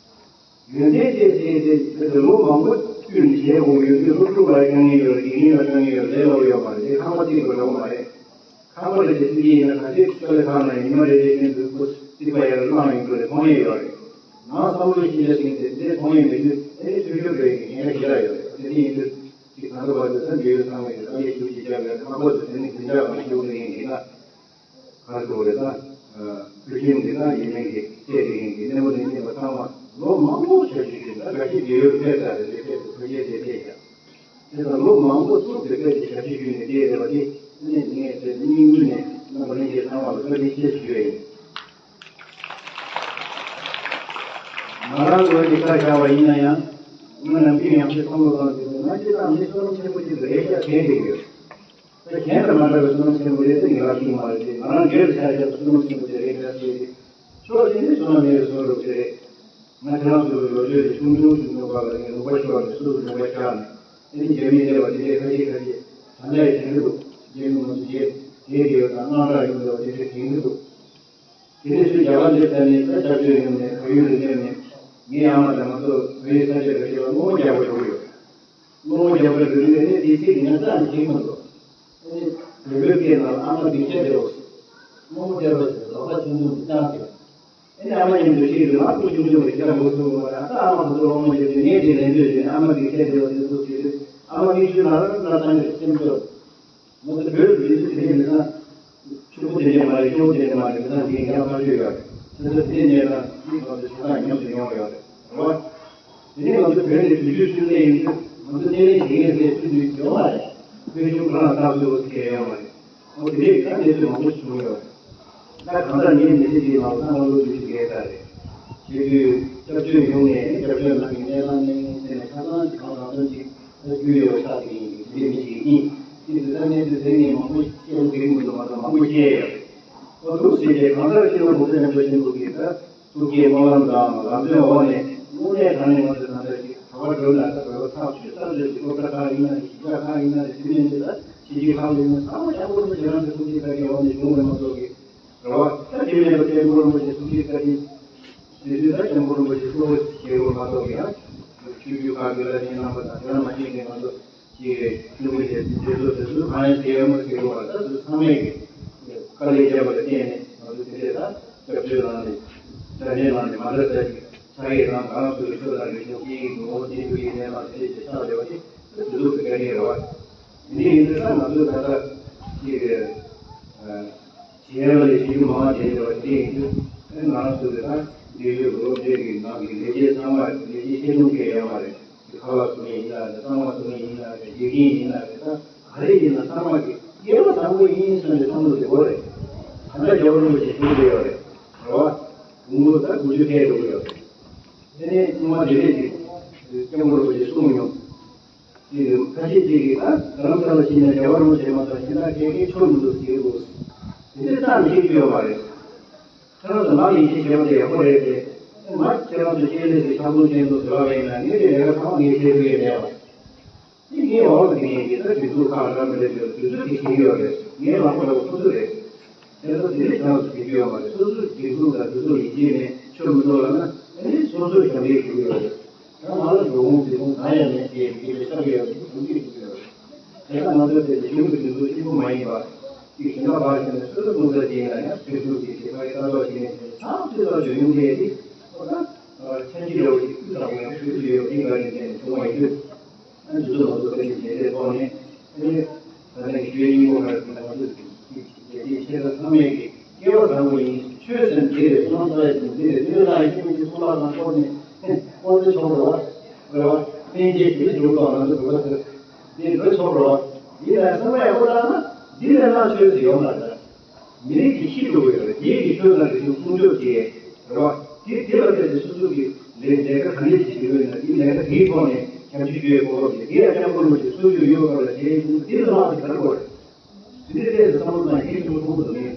ཡོན་ཏན་ཅན་ཟེར་ཡས་དེ་ད་ལོ་མང་པོ་བསྟུད་ནས་བྱས་དགོས་ཡོད་དུས། སློབ་ཕྲུག་ལ་དཀའ་ངལ་ཡོད་རེད། དགེ་རྒན་ལ་དཀའ་ངལ་ཡོད་རེད། ལས་སླ་པོ་ཡོད་མ་རེད། དེ་ཁང་པ་གཅིག་པ་འདྲ་བོ་མ་རེད། ཁང་པ་རེ་རེ་ཟིན་གྱི་ཡིན་ན་ག་ཚོད་ཅིག་ལས་ཁང་ན་ཡིན་ཉི་མ་རེ་རེ་བཞིན་དུ་ཁོ་རྩིག་པ་ཡར་བསླངས་ཡོང་གི་རེད། མཐོང་ཡས་ཡོད་རེད། ནང་བསམ་བློ་ཞིག་ལ་ཟིན་ཏེ་འདི་མཐོང་ཡས་མེད་དུས་ཨེ་ནི་ཐོས་རྒྱུ་འགྲོ་ཡིན་ཡིན་ན་ཞེ་དྲག་ཡོད་རེད། དེ་འདི་ཡིན་དུས་ཅིག་ད་ལྟ་བར་དུ་ད་འབྲེལ་ཡོད་ཚང་མས་ཀྱི་བསམ་ཡས་ཞུ་ཅིག་བྱ་བའི་ཁང་པ་དུ་དེ་ནི་འཛིན་གྲྭ་གང་ཞུགས་ནས་ཡིན་ཡིན་ན། ག་རེ་ཟེར་དགོས་རེད་ད། ཕུལ་ཤིང་འདི་ན་ཡིན་མིན་གྱི་བལྟས་དེ་ཡིན་གྱི་གནས་བབ་ནས་བལྟས་པ་ཚང་མ་ལོ་མང་པོ་ཞབས་ཞུ་ཞུས་ད་འགའ་ཞིག་འབྲེལ་ཡོད་ཕེབས་ཚར་རེད། དེ་ཕེབས་དུ་ཕ་གིར་དེ་ཕེབས་ཀྱང་། དེ་དང་ལོ་མང་པོ་ཚུགས་དེ་ཕེབས་ཀྱི་ཞབས་ཞུ་ཞུས་ནས་བལྟས་རེད་བ། དེ་ནས་ངས་དེ་སྙིང་དབུས་ནས་རྣམ་པ་ལྷན་རྒྱས་ཚང་མ་ལ་བཀའ་དྲིན་ཆེ་ཞུ་ཡ་ཡིན། ང་རང་ཚོ་གི་བཀའ་བཞག་པ་ཡིན་ན་ཡང་ང་ནམ་རྒྱུན་ཡང་ཞིག་བསམ་བློ་བཏང་དུས་ང་ཅི་ཙམ་མི་བསོད་ནམས་ཆེན་པོ་ཅིག་རེད་ཤག་དྲན་བསྡད་ཡོད། ད་གཞན་དང་མ་འདྲ་བའི་བསོད་ནམས་ཆེན་པོ་རེད་དེ་ངེས་པར་ཞུ་མ་རེད་དེ། ང་རང་སྒེར་ལ་ཆ་བཞག་པའི་བསོད་ནམས་ཆེན་པོ་དེ་རེད་འདྲ་ཟེར་ཏེ། ཕྱོགས་གཅིག་ནས་བསོད་ནམས་མེད་པའི་བཟོ་འདྲ་པོ་དེ་རེད། ང་ཁྱེད་རང་ཚོའི་ལོ་རྒྱུས་ཀྱི་ཆུང་ཆུང་ཆུང་ཆུང་བར་ལ་ངས་ལུང་པ་ཤོར་ནས་སུ་ལུང་པ་ཤར་ནས་དེ་ནི་རྒྱ་མིའི་གནས་པ་དེ་འདྲའི་ཁ་ཤས་ཁ་ཤས་ད་ལྟ་ཡང་དྲན་གི་འདུག་རྒྱ་མི་ང་ཚོ་རྗེས་དེད་དེ་ཡོད་དང་དངངས་སྐྲག་ཡོང་འདུག་དེ་འདྲ་དྲན་གི་འདུག་དེ་ནས་སུས་རྒྱ་གར་སླེབས་ཚར་ནས་ད་སྐྱབས་བཅོལ་ཡོང་ནས་བལ་ཡུལ་ལ་སླེབས་ནས་ངའི་ཨ་མ་དང་ང་ཚོ་བལ་ཡུལ་ས་ཆ་འགའ་ཤས་ལ་སློང་མོ་རྒྱག་པར་འགྲོ་གི་ཡོད། སློང་མོ་རྒྱག་པར་འགྲོ་དུས་ཨ་ནི་དེ་ཚེ་གི་ཉམས་ཆག་ནི་ཤེས་མ་ཐུབ། ཨ་ནི་བོད་པའི་སྐད་ནང་ལ་ཨ་མ་སྡིག་ཆེན་ཟེར་བ། སློང་མོ་རྒྱག་པ་ཟེར་ལག་པ་ཆུང་ཆུང་དེ་བརྐྱངས་ཏེ། ཨ་ནི་ཨ་མ་མཉམ་དུ་ཁྲིད་དུས་ང་སྤུ་ཆུང་ཆུང་རེད། སྐྱ་བོ་ཚོ་ང་ད་ཨ་མ་ཁོ་ཚོ་སློང་མོ་རྒྱག་དུས་ངས་དེ་ལེན་འདོད་བྱས་ནས་ཨ་མ་སྡིག་ཆེན་ཟེར་བ་དེ་ཚོ་ཁྲིད་དུས་ཨ་མ་མིག་ཆུ་ལྷག་ལྷག་བཏང་གི་སེམས་སྐྱོ། ང་ཚོ་བོད་རིགས་ཚོ་དེ་མི་ཚང་། ཕྱུག་པོ་དེ་འདྲ་མ་རེད། སྐྱོ་བོ་དེ་འདྲ་མ་རེད། མི་ཚང་དེ་ཡང་ཕར་ཕྱོགས་ཡོད་རེད། དེ་ཚོ་དེ་འདྲ་ལ་མི་ཚང་དེ་ཚོ་ཚང་ཉམས་སུ་མྱོང་ཡོད་རེད། རེད་བ། དེ་ནས་ང་ཚོ་བོད་ནས་དུས་ཚོད་སུ་སླེབས་ཡིན་དུས་ང་ཚོ་སྣེ་ལེན་བྱེད་མཁན་ཟེར་སུ་དུས་ཡོད་མ་རེད། དཔོན་གཞུང་ཁོ་རང་ལྟ་ཚུལ་བོ་ཟེར་ཡོད་མ་རེད། ཨོ་དེ་འདྲའི་ད་གནས་ཚུལ་མང་པོ་ཞིག་བྱུང་ཡོད་རེད། ད་གང་ལྟར་ངའི་མི་ཚེ་འདིའི་ནང་ལ་ཚང་མ་བློ་འགྱོད་ཀྱི་ལས་ཀ་རེད། བྱེད་དུས་སྐྱབས་བཅོལ་ཡོང་ནས་སྐྱབས་བཅོལ་ནང་གི་གནས་སྟངས་གནས་ངན་ཟེར་ནས་ཆ་ཚང་གི་གང་དང་གང་ཅིག་ད་རྒྱུས་ཡོད་ཆགས་ཀྱི་ཡིན། དེ་འདྲའི་མི་ཞིག་ཡིན། དེ་དུས་ད་གནས་ཚུལ་དེ་ངས་མང་པོ་བཤད་ཡོང་གི་མི་འདུག་མ་གཏོགས་མང་པོ་བཤད་ཡོད། ཨོ་འདུག་ཟེར་ཏེ་གང་ལྟར་སྤྱི་ནོར་གོང་ས་རིམ་པ་ཆེན་པོ་གིས་ད་ཐུགས་བསྐྱེད་སྨོན་ལམ་དང་ལམ་སྟོན་འོག་ནས་དངོས་གནས་དྲང་གནས་ང་ཚོ་ད་ལྟ་ཅིག་ག་པར་འགྲོ་ན་ད་བོད་པ་ཚགས་ཚུད་ཚགས་ཚུད་ཅིག་སློབ་གྲྭ་ཁག་ཡིན་ན་རེད། གཞིས་ཆགས་ཁག་ཡིན་ན་རེད། དེ་མིན་དེ་ད་ཕྱི་རྒྱལ་ཁག་ལ་ཡིན་ན་ཚང་མ་སྐྱབས་མགོན་རིན་པོ་ཆེ་རང་གི་ཐུགས་རྗེ་བཀའ་དྲིན་འོག་ནས་བྱུང་བའི་མ་གཏོགས་ཀྱི་རེད་བ། ད་དེ་མིན་པ་སྐྱབས་མགོན་རིན་པོ་ཆེ་ཐུགས་རྗེ་བཀའ་དྲིན་ཟེར་དུས་ད་སྐྱབས་མགོན་རིན་པོ་ཆེ་གཙོ་བོ་ཞིག་བྱེད་དགོས་མ་གཏོགས་ཀྱི་ཡང་ཆོས་བརྒྱུད་ཁག་གི་བླ་ཆེན་རྣམ་པ་དང་དེ་ལ་མ་ཤེས་མཁན་ང་ཚོ་ཅིག་རེད། ཐུན་མོང་གི་དེ་ཚོ་དེ་ཚོ་གང་ཡང་ཟེར་ཡོད་མ་ཟེར་གི་བར་ད་དེ་ཚང་མས་ཀྱི་དཀའ་ལས་བརྒྱབ་པ་ལ་བརྟེན་ནས་ང་ཚོ་དེ་འདྲས་ད་སྐྱབས་བཅོལ་ནང་ནས་དྲ་འབྲེལ་ནང་ནས་མ་འདྲ་ས་ཅིག་ཆགས་ཡས་དང་ང་རང་ཚོ་གི་ཆོས་དང་རིག་གཞུང་སྐད་ཡིག་ངོ་བོ་འཛིན་རྒྱུ་ཡིན་ནའི་ལ་དེ་འདྲས་ཅིག་ཆགས་ཡོད་པ་དེ་དེ་ཚོ་གི་དཀའ་ལས་རེད་བ། དེ་འདྲས་ཡིན་དུས་ད་ང་ཚོ་ད་ལྟ་ཅིག་གཞན་ལ་ལས་བྱེད་རྒྱུ་མང་བ་དེ་འདྲ་བ་དེ་ཡིན་དུས་ཨེ་ང་རང་ཚོ་གི་ད་འབྲེལ་ཡོད་སློབ་གྲྭའི་གི་ནང་གི་ལས་བྱེད་ཚང་མ་ལས་བྱེད་ཆེ་ཆུང་གང་ཡང་མ་རེད། དེ་ཁ་ལག་བཟོ་མཁན་ཡིན་ན་རེད། གཙང་མ་བཟོ་མཁན་ཡིན་ན་རེད། དགེ་རྒན་ཡིན་ན་རེད། ད་ག་རེ་ཡིན་ན་ཚང་མ་གི་སྐལ་བ་བཟང་པོ་ཡིན་བསམ་པའི་བསམ་བློ་དེ་འོ་རེད། ད་ལྟ་རྒྱལ་བ་རིན་པོ་ཆེ་ཞུ་གི་ཡོད་རེད། རེད་བ། དགུང་ལོ་ད་དགུ་བཅུ་ཐལ་འགྲོ་གི་ཡོད་རེད། དེ་ནས་ཚང་མ་དེ་རེད་དེ། སྐྱབས་མགོན་རིན་པོ་ཆེ་གསུངས་མྱོང་། དེ་ཁ་ཤས་ཅིག་གིས་ད་རྡ་རམ་ས་ལ་ཕྱིན་ནས་རྒྱལ་བ་རིན་པོ་ཆེ་མ་གཏོགས་གཞན་དག་གས་གས་ཆོ་མི་འདུག་ཟེར་གི་འདུག་དེ་འདྲ་རྩ་ནས་བཤད་ཀྱི་ཡོད་མ་རེད། ཁྱེད་རང་ཚོ་ནང་ལ་ཡིད་ཆེས་བྱེད་པ་དེ་ཡག་པོ་རེད་དེ། ང་ཁྱེད་རང་ཚོ་སྐྱེས་ལས་སུ་ཆགས་སྡང་ཅན་དུ་ཟེར་བ་ཡིན་ན་ངས་དེ་ལས་ཀ་ཚང་མ་ངས་བྱེད་དགོས་ཡས་མེད་པ། དེ་ངའི་འོག་ལ་དེ་ངས་ཀྱི་ད་སྒྲིག་འཛུགས་ཁག་འདྲ་མི་འདྲ་ཡོད། དུས་ཚོད་དེ་ཤེས་ཀྱི་ཡོད་རེད། ངའི་ལག་པ་ལ་ཁོ་ཚོ་རེད། དེ་ཚོ་དེ་རིགས་ཁྱེད་རང་ཚོ་བྱེད་ཀྱི་ཡོད་མ་རེད། སོ་སོའི་སྒྲིག་འཛུགས་དང་དུས་ཚོད་ཡིད་ཆེས་མེད་ཆོ་མི་འདུག་ལབ་ན་ཨ་ནི་སོ་སོར་ཞབས་འདེགས་ཞུ་གི་ཡོད་རེད། ད་ང་ལ་འགྲོ་འོང་འཛིན་སྐྱོང་གང་ཡང་མེད་ཅེས་དེ་ལས་ཤར་ཡོད་དེ་གོང་འདྲིས་ཞུ་གི་ཡོད་རེད། དེ་ལྟར་ང་ཚོའི་དེ་ལས་ཡུལ་གྱི་དུས་ཚོད་གཅིག་པུ་མ་ཡིན་པ། གཅིག་གཞན་པ་ཕར་ཕྱིན་ནས་སོ་སོའི་གདུང་སེམས་ཅན་ལ་ཡང་ཕན་ཚུན་གྱི་དེ་ཕ་གི་ལྟ་རྟོག་བྱེད་མཁན་དེ་ཚང་མ་ཚོད་ལྟ་བྱེད་ཡོང་དེ་དེ་ཁོ་ན་ཆ་འཇིག་རེ་བ་ཅིག་ཀུན་བཟང་པོ་ཡང་ཞུ་རྒྱུ་ཡོད་དེ་འགའ་ནས་ནས་བྱུང་བ་ཡིན་དུས། ཨ་འདི་ཚོ་ང་ཚོ་བཀའ་དྲིན་རྗེས་དྲན་ཐོག་ནས་ཨ་ནི་ད་ལྟ་ཞུ་ཡིག་སྙིང་པོ་ཁ་རེ་ང་ཚོ་རྒྱལ་སྤྱིའི་ཆེ་ས་ཚང་མས་ཀྱི་སྐལ་བ་བཟང་པོ་ཡིན། ཆོས་ཟེར་འདི་རེད། བསོད་ནམས་བསགས་ཡ་འདི་རེད། དེ་ལ་ཡིན་གྱི་གསུང་ལག་དང་སྐོར་ནས་ཨེ་སྐོར་དེ་ཆོག་རེད་བ། རེད་བ། སྨན་རྒྱལ་ཞིག་ཏུ་གྱུར་པ་ང་ཚོ་བོད་པ་ཚོས་འདི་འདྲ་ཆོག་རེད་བ། ཡིན་ནའི་བསམ་པ་ཡག་པོ་བཏང་ན་འདི་ལས་ལྷག་ཆོས་ཟེར་ཡོང་མ་རེད། མི་རིགས་ཀྱི་ཤི་འགྲོ་གི་ཡོད་རེད། རྒྱལ་གྱི་ཆོས་དང་རིག་གཞུང་སྲུང་སྐྱོབ་བྱེད་རེད་བ། དེ་དེ་ལ་བརྟེན་ཏེ་སོ་སོ་གི་ལས་ལས་ཀ་གང་ལེགས་ཤིག་བྱེད་དགོས་ན་དེ་ལས་ཀ་དེའི་ཐོག་ནས་སྐྱབས་འཇུག་ཞུ་ཡའི་གོ་སྐབས་དེ་དེ་ཡང་སྐྱབས་མགོན་རིན་པོ་ཆེ་གསོལ་རྒྱུ་ཡོད་པ་ལ་བྱས་ཡོང་དེ་ལ་ལྷག་ཏུ་དགའ་པོ་རེད། དེ་འདྲའི་ཐད་དུ་བསམ་བློ་བཏང་ཡིན་ཐུབ་ཐུབ་ཐུབ་མེད།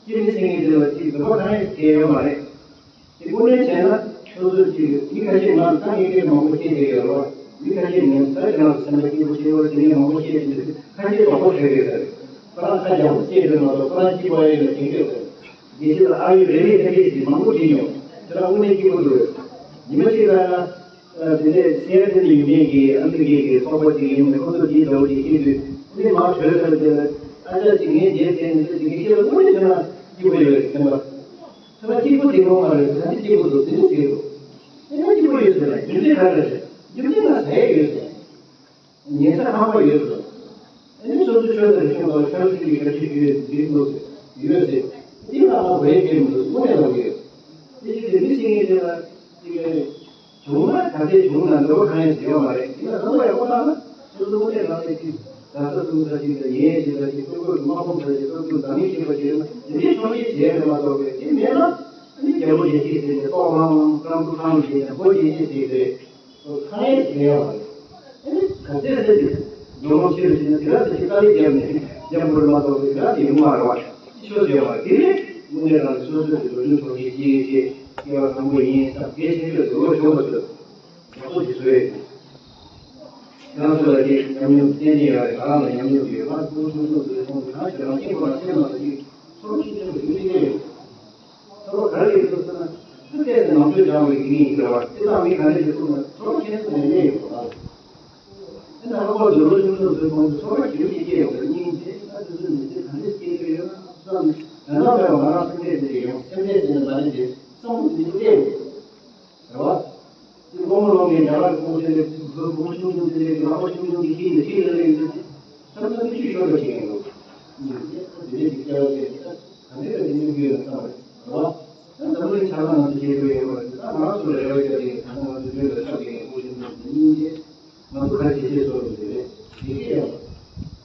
ཅི་མི་ཚེ་ངེས་དེ་ལ་ཅིག་འདོད་པ་གང་ཡང་སྐྱེ་ཡོད་མ་རེད། དེ་དངོས་གནས་བྱས་ན་སོ་སོ་ཅིག་མི་ཁ་ཤས་ང་ད་ངས་སྐད་མང་པོ་བཤད་བསྡད་ཡོད་རེད་བ། མི་ཁ་ཤས་ངས་ད་ཁྱེད་རང་ཚོ་སེམས་པ་སྐྱིད་པོ་བྱེད་པར་དེ་ངས་མང་པོ་བཤད་ཟིན་དུས་ཁ་ཤས་དོགས་པ་བྱེད་རེད་ཟེར། ཁོ་རང་ཁ་རྒྱག་པོ་བཤད་རེད་མ་གཏོགས་ཁོ་རང་སྐྱིད་པོ་ཨེ་ཡོད་ཟེར་གྱི་ཡོད་ཟེར། དགེ་བཤེས་ལ་ཨ་ཡོད་རེད་རེད་ཁ་ཤས་ཤིག་མང་པོ་བྲིས་མྱོང་། ཁྱེད་རང་དངོས་གནས་སྐྱིད་པོ་འདུག་རེད། ཉི་མ་གཅིག་ལ་ཡང་དེ་ནས་སི་ཨེ་ཊི་ལ་ཡོད་མཁན་གྱི་ཨ་མི་རི་ཀའི་གི་ཚོགས་པ་ཅིག་ཡིན་ནས་ཁོ་ཚོ་དེའི་འདྲ་བོ་ཅིག་ཤེས་དུས་དེ་ནས་མར་བྲོས་ཚར་རྗེས་ལ་ ས་ཆ་གཅིག་ངས་རྒྱལ་བསྟན་ནས་ད་དེ་གི་ཤེས་པ་དངོས་གནས་བྱས་ན་སྐྱིད་པོ་ཡོད་རེད་སེམས་པ། སེམས་པ་གཅིག་པོ་དེ་ངོ་མ་རེད་ཟེར་ན་དེ་གཅིག་པོ་འདུག་དེ་ནི་ཟེར་འདུག་དེ་ན་སྐྱིད་པོ་ཡོད་ཟེར་ན་རྒྱུ་མཚན་ག་རེ་རེད། རྒྱུ་མཚན་ལ་ཟས་ཡོད་ཟེར། ཉལ་ས་ཁང་པ་ཡོད་ཟེར། ཨ་ནི་སོ་སོ་ཆོས་དང་རིག་གཞུང་དང་ཆབ་སྲིད་ཀྱི་ཞབས་ཕྱི་ཞུ་ཡས་འདི་འདུག་ཟེར་ཡོད་ཟེར། འདི་ལ་ང་བས་སྐྱེལ་མི་འདུག་དངོས་གནས་ལབ་ཀྱི་ཡོད། དེ་ཅི་སྟེ་མི་སེང་གེ་དེ་ལ་དེ་ག་རེད། བྱུང་ན་ག་ཚད་བྱུང་ན་འདོད་པ་གང་ཡང་ཟེར་ཡོད་མ་རེད། ཡིན་ན་བསམ་པ་ཡག་པོ་བཏང་ན་སོ་སོ་དངོས་གནས་རང་ལས་ཀྱི་ཟ་ས་བཏུང་ས་ཅིག་དང་ཉལ་ཡས་ཅིག་དང་ཅིག་ཕྲུ་གུ་དམག་དཔུང་ས་ཅིག་ཕྲུ་གུ་འཛམ་གླིང་ཁྱིམ་པ་ཅིག་ཡོད་ན་དེ་འདྲའི་ཕྱོགས་རིས་བྱས་ནས་མ་གཏོགས་པའི་དེ་མེད་ན་ཨ་ནི་རྒྱལ་པོ་རྒྱལ་གཅེས་ཟེར་ནས་ལྟོགས་ལངས་ལངས་ཀྲང་ཀྲུ་ཀྲང་བྱས་ནས་མགོ་སྐྱེས་ཀྱི་ཟེར་རེད། གང་ཡང་ཟེར་ཡོད་མ་རེད། ཨ་ནི་ག་ཚད་ཟེར་ཏེ་འགྲོ་ལོང་ཆེ་རུ་ཕྱིན་ན་དེ་ག་ཚད་ཀྱི་དཀའ་ལས་བརྒྱབ་ནས་རྒྱབ་འགྲོ་མ་གཏོགས་དེ་ག་ཚད་ཡོང་མ་རེད་བ། ཤོད་ཟེར་ཡོད་མ་རེད། དེ་ནི་དངོས་གནས་རང་སོ་སོའི་འགྲོ་སྐྱོད་ཚོགས་ཆེན་སྐྱེས་ཆེ་སྐྱེ་བ་བཟང་པོ་ཡིན་བསམ་གལ་ཆེ་ཤོས་དེ་ལོ་ཆུང་བ་ཚོས་ཡག་པོ་ཞིག་བཟོས་ཡོད། ཁྱེད་རང་ཚོ་ལ་དེ་ཉམས་མྱོང་ཏན་ཏན་ཡོད་རེད། ང་རང་ལ་ཉམས་མྱོང་ཡོད། ང་ཕྲུ་གུ་ཆུང་ཆུང་དེ་ཚོ་ཁོང་ཚོ་གང་ཞིག་རང་བཞིན་ཁོ་རང་སེམས་ནང་དུ་ཡིད་ཚོར་བ་ཤུགས་ཆེན་པོ་ཞིག་སླེབས་ཀྱི་ཡོད། ཚོར་བ་ག་རེ་ཡོད་ཟེར་ན། སུ་ཏོག་ཙམ་ནང་ཆོས་སྦྱང་བའི་དགེ་རྒན་ཡིན་ཟེར་བ་དེ་དང་མི་ག་འདྲ་ཞིག་གསུངས་ན་ཚོར་བ་ཁྱད་མཚར་ནས་གནས་ཡོད་པ་དང་། དེ་ནང་ལོགས་པར་འདོད་བློ་ཆུང་ཆུང་ཚོའི་ཁོང་ཚོ་ཚོར་བ་ཞེ་པོ་ཅིག་སྐྱེས་ཡོད་པ་སྙིང་རྗེ་ད་དེ་ཚོའི་མི་ཚེ་ག་འདྲ་སྐྱེལ་གྱི་ཡོད་ན་བསམ་ནས་དོན་དག་མེད་པ་ང་རང་སེམས་ཁྲལ་ཟེར་གྱི་ཡོང་སེམས་ཁྲལ་ཟེར་ནས་མ་རེད་དེ་བསམ་བློ་དེ་ཚོ་སྐྱེས་ཡོད་རེད་བ། དེ་སློབ་མ་སློབ་མའི་རྒྱ་གར་གོང་ཆེན་ལས་བུ་བུ་མོ་ཆུང་ཆུང་དེ་ལས་ཀྱི་ལག་པ་ཆུང་ཆུང་གི་ཤིང་ནས་ཤིང་ལ་ལས་ཀྱི་ས་ཆ་ནི་ཆུ་ཤོར་བ་ཞིག་ཡིན་འདུག་དེ་ནས་ཅིག་སྐྱེ་བ་སྐྱེ་ཅིག་ད་ག་འདྲ་བའི་གནས་ཚུལ་ཡོད་ན་བསམ་པ་རེད་བ། ད་འཛམ་གླིང་ཆ་ཚང་ང་ཚོ་བྱེད་དགོས་ཡོད་པ་རེད། ད་ང་རང་ཚོ་ལ་རེ་བ་བརྒྱབ་སྟེ་ད་ང་ཚོ་མདུན་ལ་ཆགས་ཀྱི་ཡོད་ཀུན་གཞི་འཛོམས་ཀྱི་སྙིང་རྗེ། ང་ཚོ་ག་རེ་བྱེད་ཆེད་བཟོ་རུ་འདི་རེད་ཡིད་ཆེས་ཡོད།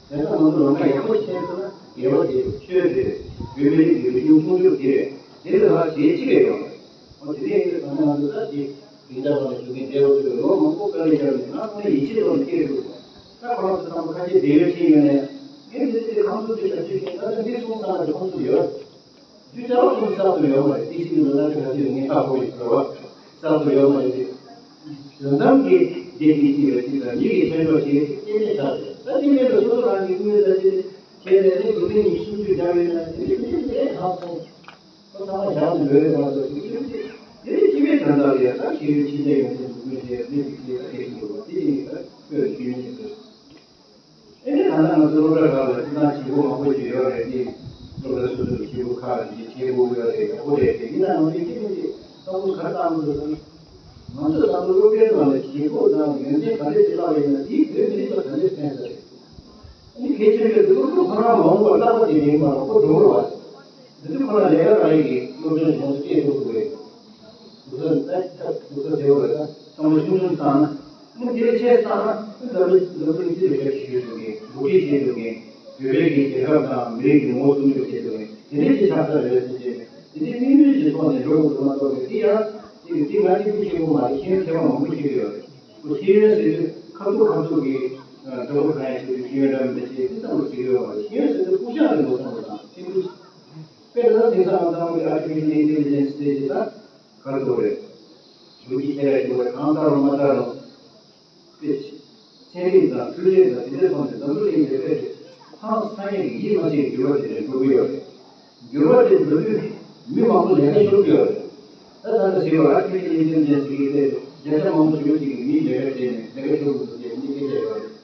དེ་ལྟར་ང་ཚོ་ལམ་ཁ་ཡག་པོ་ཤེས་ཐུབ་ན་དགེ་བ་དེ་ཆོས་དེ་རེད། བོད་མི་རིགས་ཀྱི་རིག་གཞུང་སྲུང་སྐྱོབ་དེ་རེད། དེ་ལས་ལྷག་གཞན་ཅི་ཡང་ཡོད་མ་རེད། འོ་དེ་འདྲ་ཡིན་དུས་ད་ང་ཚོ་ད་དེ་རིགས་འདྲ་བ་ནས་བཞུགས་མཁན་འདས་པ་ཚོས་ལོ་མང་པོ་དཀའ་ལས་བརྒྱབ་ནས་ང་ཚོ་ནས་ཡིད་ཆེས་ཐོག་ནས་སྐྱེས་འདུག་ད་ཁོ་རང་ཚོ་ཚང་མ་ཁ་ཆེ་བདེ་བའི་ཤེས་ཡོན་ནས་ངས་འདི་འདི་ཁང་ཚོ་འདི་བྱ་རྒྱུ་ཤེས་ད་ལྟ་འདི་གསུང་ས་ན་འདི་ཁོང་ཚོ་ཡོད། རྒྱུ་ཅག་ཁོང་གསར་དུ་ཡོད་མ་རེད། དེ་ཞིག་ལ་ན་ཁ་ཅིག་ངས་ཧ་གོ་ཡི་ཟེར་བ་གསར་དུ་ཡོད་མ་རེད། དོན་དམ་གྱི་བདེ་སྐྱིད་ཅིག་ལ་ཅིག་དང་མི་གི་ཆོས་ཕྱོགས་ཤིག་སྐྱེ་གནས་ཆགས་རེད། ད་དེ་མེད་པའི་སོ་སོ་རང་གི་དངུལ་ད་ཅིག་བྱས་ནས་ནི་འགྲོ་དོན་ཉིད་སུམ་ཅུ་སྦྱར་བས་ན་དེ་ནི་དེ་ནི་དེ་ཧ་སོང་། ཁོ་ཚང་མ་བཞག་ནས་འགྲོ་ཡོད་མ་གཏོགས་ཅིག་དེ་ནི་དེ་ནི་སྤྱི་པའི་དོན་དག་ལ་ཡང་ད་ཤེས་ཡོན་ཕྱི་རྒྱལ་ཡོང་ཆེད་དུ་དགོས་ཞེས་ནི་ཅིག་དེ་ད་དེ་ཞིག་འགྲོ་བ་དེ་ཡིན་ད་ཁོས་ཤེས་ཡོན་ཅིག་དགོས། ཨེ་ནས་ད་ལྟ་ང་ཚོ་སློབ་གྲྭ་ཁག་ལ་སྤྱིར་བཏང་བྱེད་སྒོ་མང་པོ་ཞིག་ཡོད་རེད་དེ། སློབ་གྲྭ་སོ་སོའི་བྱེད་སྒོ་ཁག་ཅིག་བྱེད་སྒོ་ཡོད་རེད་ཡག་པོ་རེད་དེ་ཡིན་ན་ང་ཚོས་ཁྱེད་ཀྱིས་བསམ་བློ་ག་རེ་བཏང་དགོས་ཟེར་ན། ང་ཚོས་བསམ་བློ་སློབ་གྲྭའི་ནང་ལ་བྱེད་སྒོ་དང་ཡོན་ཚད་ག་འདྲས་ཞིག་བསླབས་པ་ཡིན་ན་དེས་བོད་མི་རིགས་ལ་ག་འདྲས་ཕན་ས་རེད། ཨ་ནི་གལ་ཆེ་ཤོས་དེ་སློབ་ཕྲུག་ཁོ་རང་མ་འོངས་པར་བསླབ་པ་དེ་ཡིན་མ་རེད་ཁོ་འགྲོ་གི་རེད་བ། འདི་དུས་ཁོ་རང་ལས་ཀ་རག་ཡས་ཀྱི་སློབ་སྦྱོང་ཡོངས་སུ་སྤྲད་ཐུབ་དགོས། དུས་ཚོད་ད་ད་དུས་ཚོད་ཟེར་བ་རེད་ད་བསམ་བློ་ཆུང་ཆུང་བཏང་ན་ཨ་ནི་དེ་ལས་ཆེ་བཏང་ན་ཨ་ནི་འཛམ་གླིང་འཛམ་གླིང་སྤྱི་ལ་ཞབས་ཞུ་བྱེད་ཐུབ་མཁན་འགོ་ཁྲིད་བྱེད་ཐུབ་མཁན་བོད་པའི་གི་རྒྱལ་ཁབ་དང་མི་རིགས་ཀྱི་ངོ་བོ་སྲུང་སྐྱོབ་བྱེད་ཐུབ་མཁན་དེ་འདྲའི་ཅིག་ཆགས་ས་རེད་ཟེར་བྱས་ནས་དེ་འདྲའི་དམིགས་ཡུལ་ཅིག་ཐོག་ནས་འགྲོ་དགོས་འདུག་མ་གཏོགས་པའི་དེ་ཡང་དེ་དེ་ང་གཅིག་པུ་ཤེས་དགོས་མ་རེད། ཤེས་ཡོན་མཁས་པ་མང་པོ་ཤེས་ཀྱི་ཡོད་རེད། ཁོ་ཤེས་ཡོན་ཟེར་དུས་ཁ་ཐུག་ཁ་ཐུག་གི་འདྲ་པོ་གང་ཡང་ཤེས་དུས་ཤེས་ཡོན་འདྲ་མི་འདྲ་བྱས་དེ་ཙམ་ལ་ཟེར་གྱི་ཡོད་མ་རེད། ཤེས་ཡོན་ཟེར་དུས་ཕུགས་བཞག་རེད་འདུག་བསམ་པ་དང་ཤེས་ཀྱི། དཔེར་ན་དེང་སང་ང་ཚོ་ནང་གི་artificial intelligence ཟེར་གྱི་ད་ག་རེ་ཟེར་དགོས་རེད། ལོ་རྒྱུས་ཆེ་ར་ཞིག་རེད་གང་ལྟར་རུང་མ་ལྟར་རུང་། དཔེ་ཆ་ཚན་རིག་དང་འཕྲུལ་རིག་དང་དེ་འདྲའི་ཐོག་ནས་འཛམ་བུ་གླིང་འདིར་དཔེ་ཧང་སང་ཡས་ཀྱི་ཡིད་དམའ་ཅིག་འགྱུར་བ་དེ་འདྲ་འགྲོ་གི་ཡོད་རེད། འགྱུར་བ་དེ་འགྲོ་དུས་མི་མང་པོ་ལས་ཀ་ཤོར་གྱི་ཡོད་རེད། ད་ད་ལྟ་ཟེར་བ་artificial intelligence ཟེར་གྱི་དེ་བརྒྱ་ཆ་མང་པོ་ཞེ་པོ་ཅིག་གིས་མིའི་ལས་ཀ་བྱས་ནས་ལས་ཀ་ཤོར་དགོས་འདུག་ཅེས་འདི་སྐད་ཆ་ཡོད་རེད།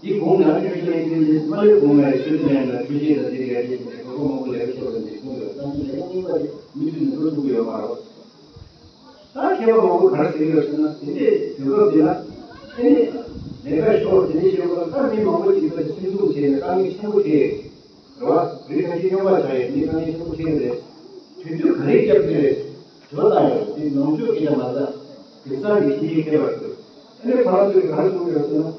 འདི་གོང་ནས་artificial intelligence མ་སླེབས་གོང་ལ་སུའི་ཊར་ལེན་དང་འཕྲུལ་ཆས་དང་དེ་འདྲའི་ལས་ཀ་བྱས་ནས་གོ་སྐབས་མང་པོ་ལས་ཀ་ཤོར་བ་འདི་གསུངས་ཡོད། ད་ལྟ་ལས་ཀ་རྙིང་པ་དེ་མུ་མཐུད་ནས་འགྲོ་ཐུབ་ཀྱི་ཡོད་མ་རེད། ད་མཁས་པ་མང་པོ་ག་རེ་ཟེར་གྱི་ཡོད་ཟེར་ན་དེ་འདྲའི་དུས་སྐབས་འདི་ལ་ཨེ་ནི་ལས་ཀ་ཤོར་དེ་འདྲའི་ཤོར་བ་ལ་ད་མི་མང་པོ་ཅིག་ད་སེམས་སྡུག་བྱས་ནས་དཀའ་ངལ་ཆེན་པོ་འཕྲད། རེད་བ། རིགས་ཁ་ཤས་སྨྱོན་པ་བྱ་ཡས་འདི་དཀའ་ངལ་ཆེན་པོ་འཕྲད་ཀྱི་རེད། དུས་ཚོད་ག་རེ་བརྒྱབ་ཀྱི་རེད། དྲི་བ་བཏང་ཡོད་རེད། འདི་ནང་ཆོས་སྐད་ཆ་མ་རེད་ད། དེང་སང་གི་ཕྱི་རྒྱལ་མཁས་པ་ཚོས་ཨ་ནི་ཁོ་རང་ཚོས་ག་རེ་གསུངས་ཡོད་ཟེར་ན།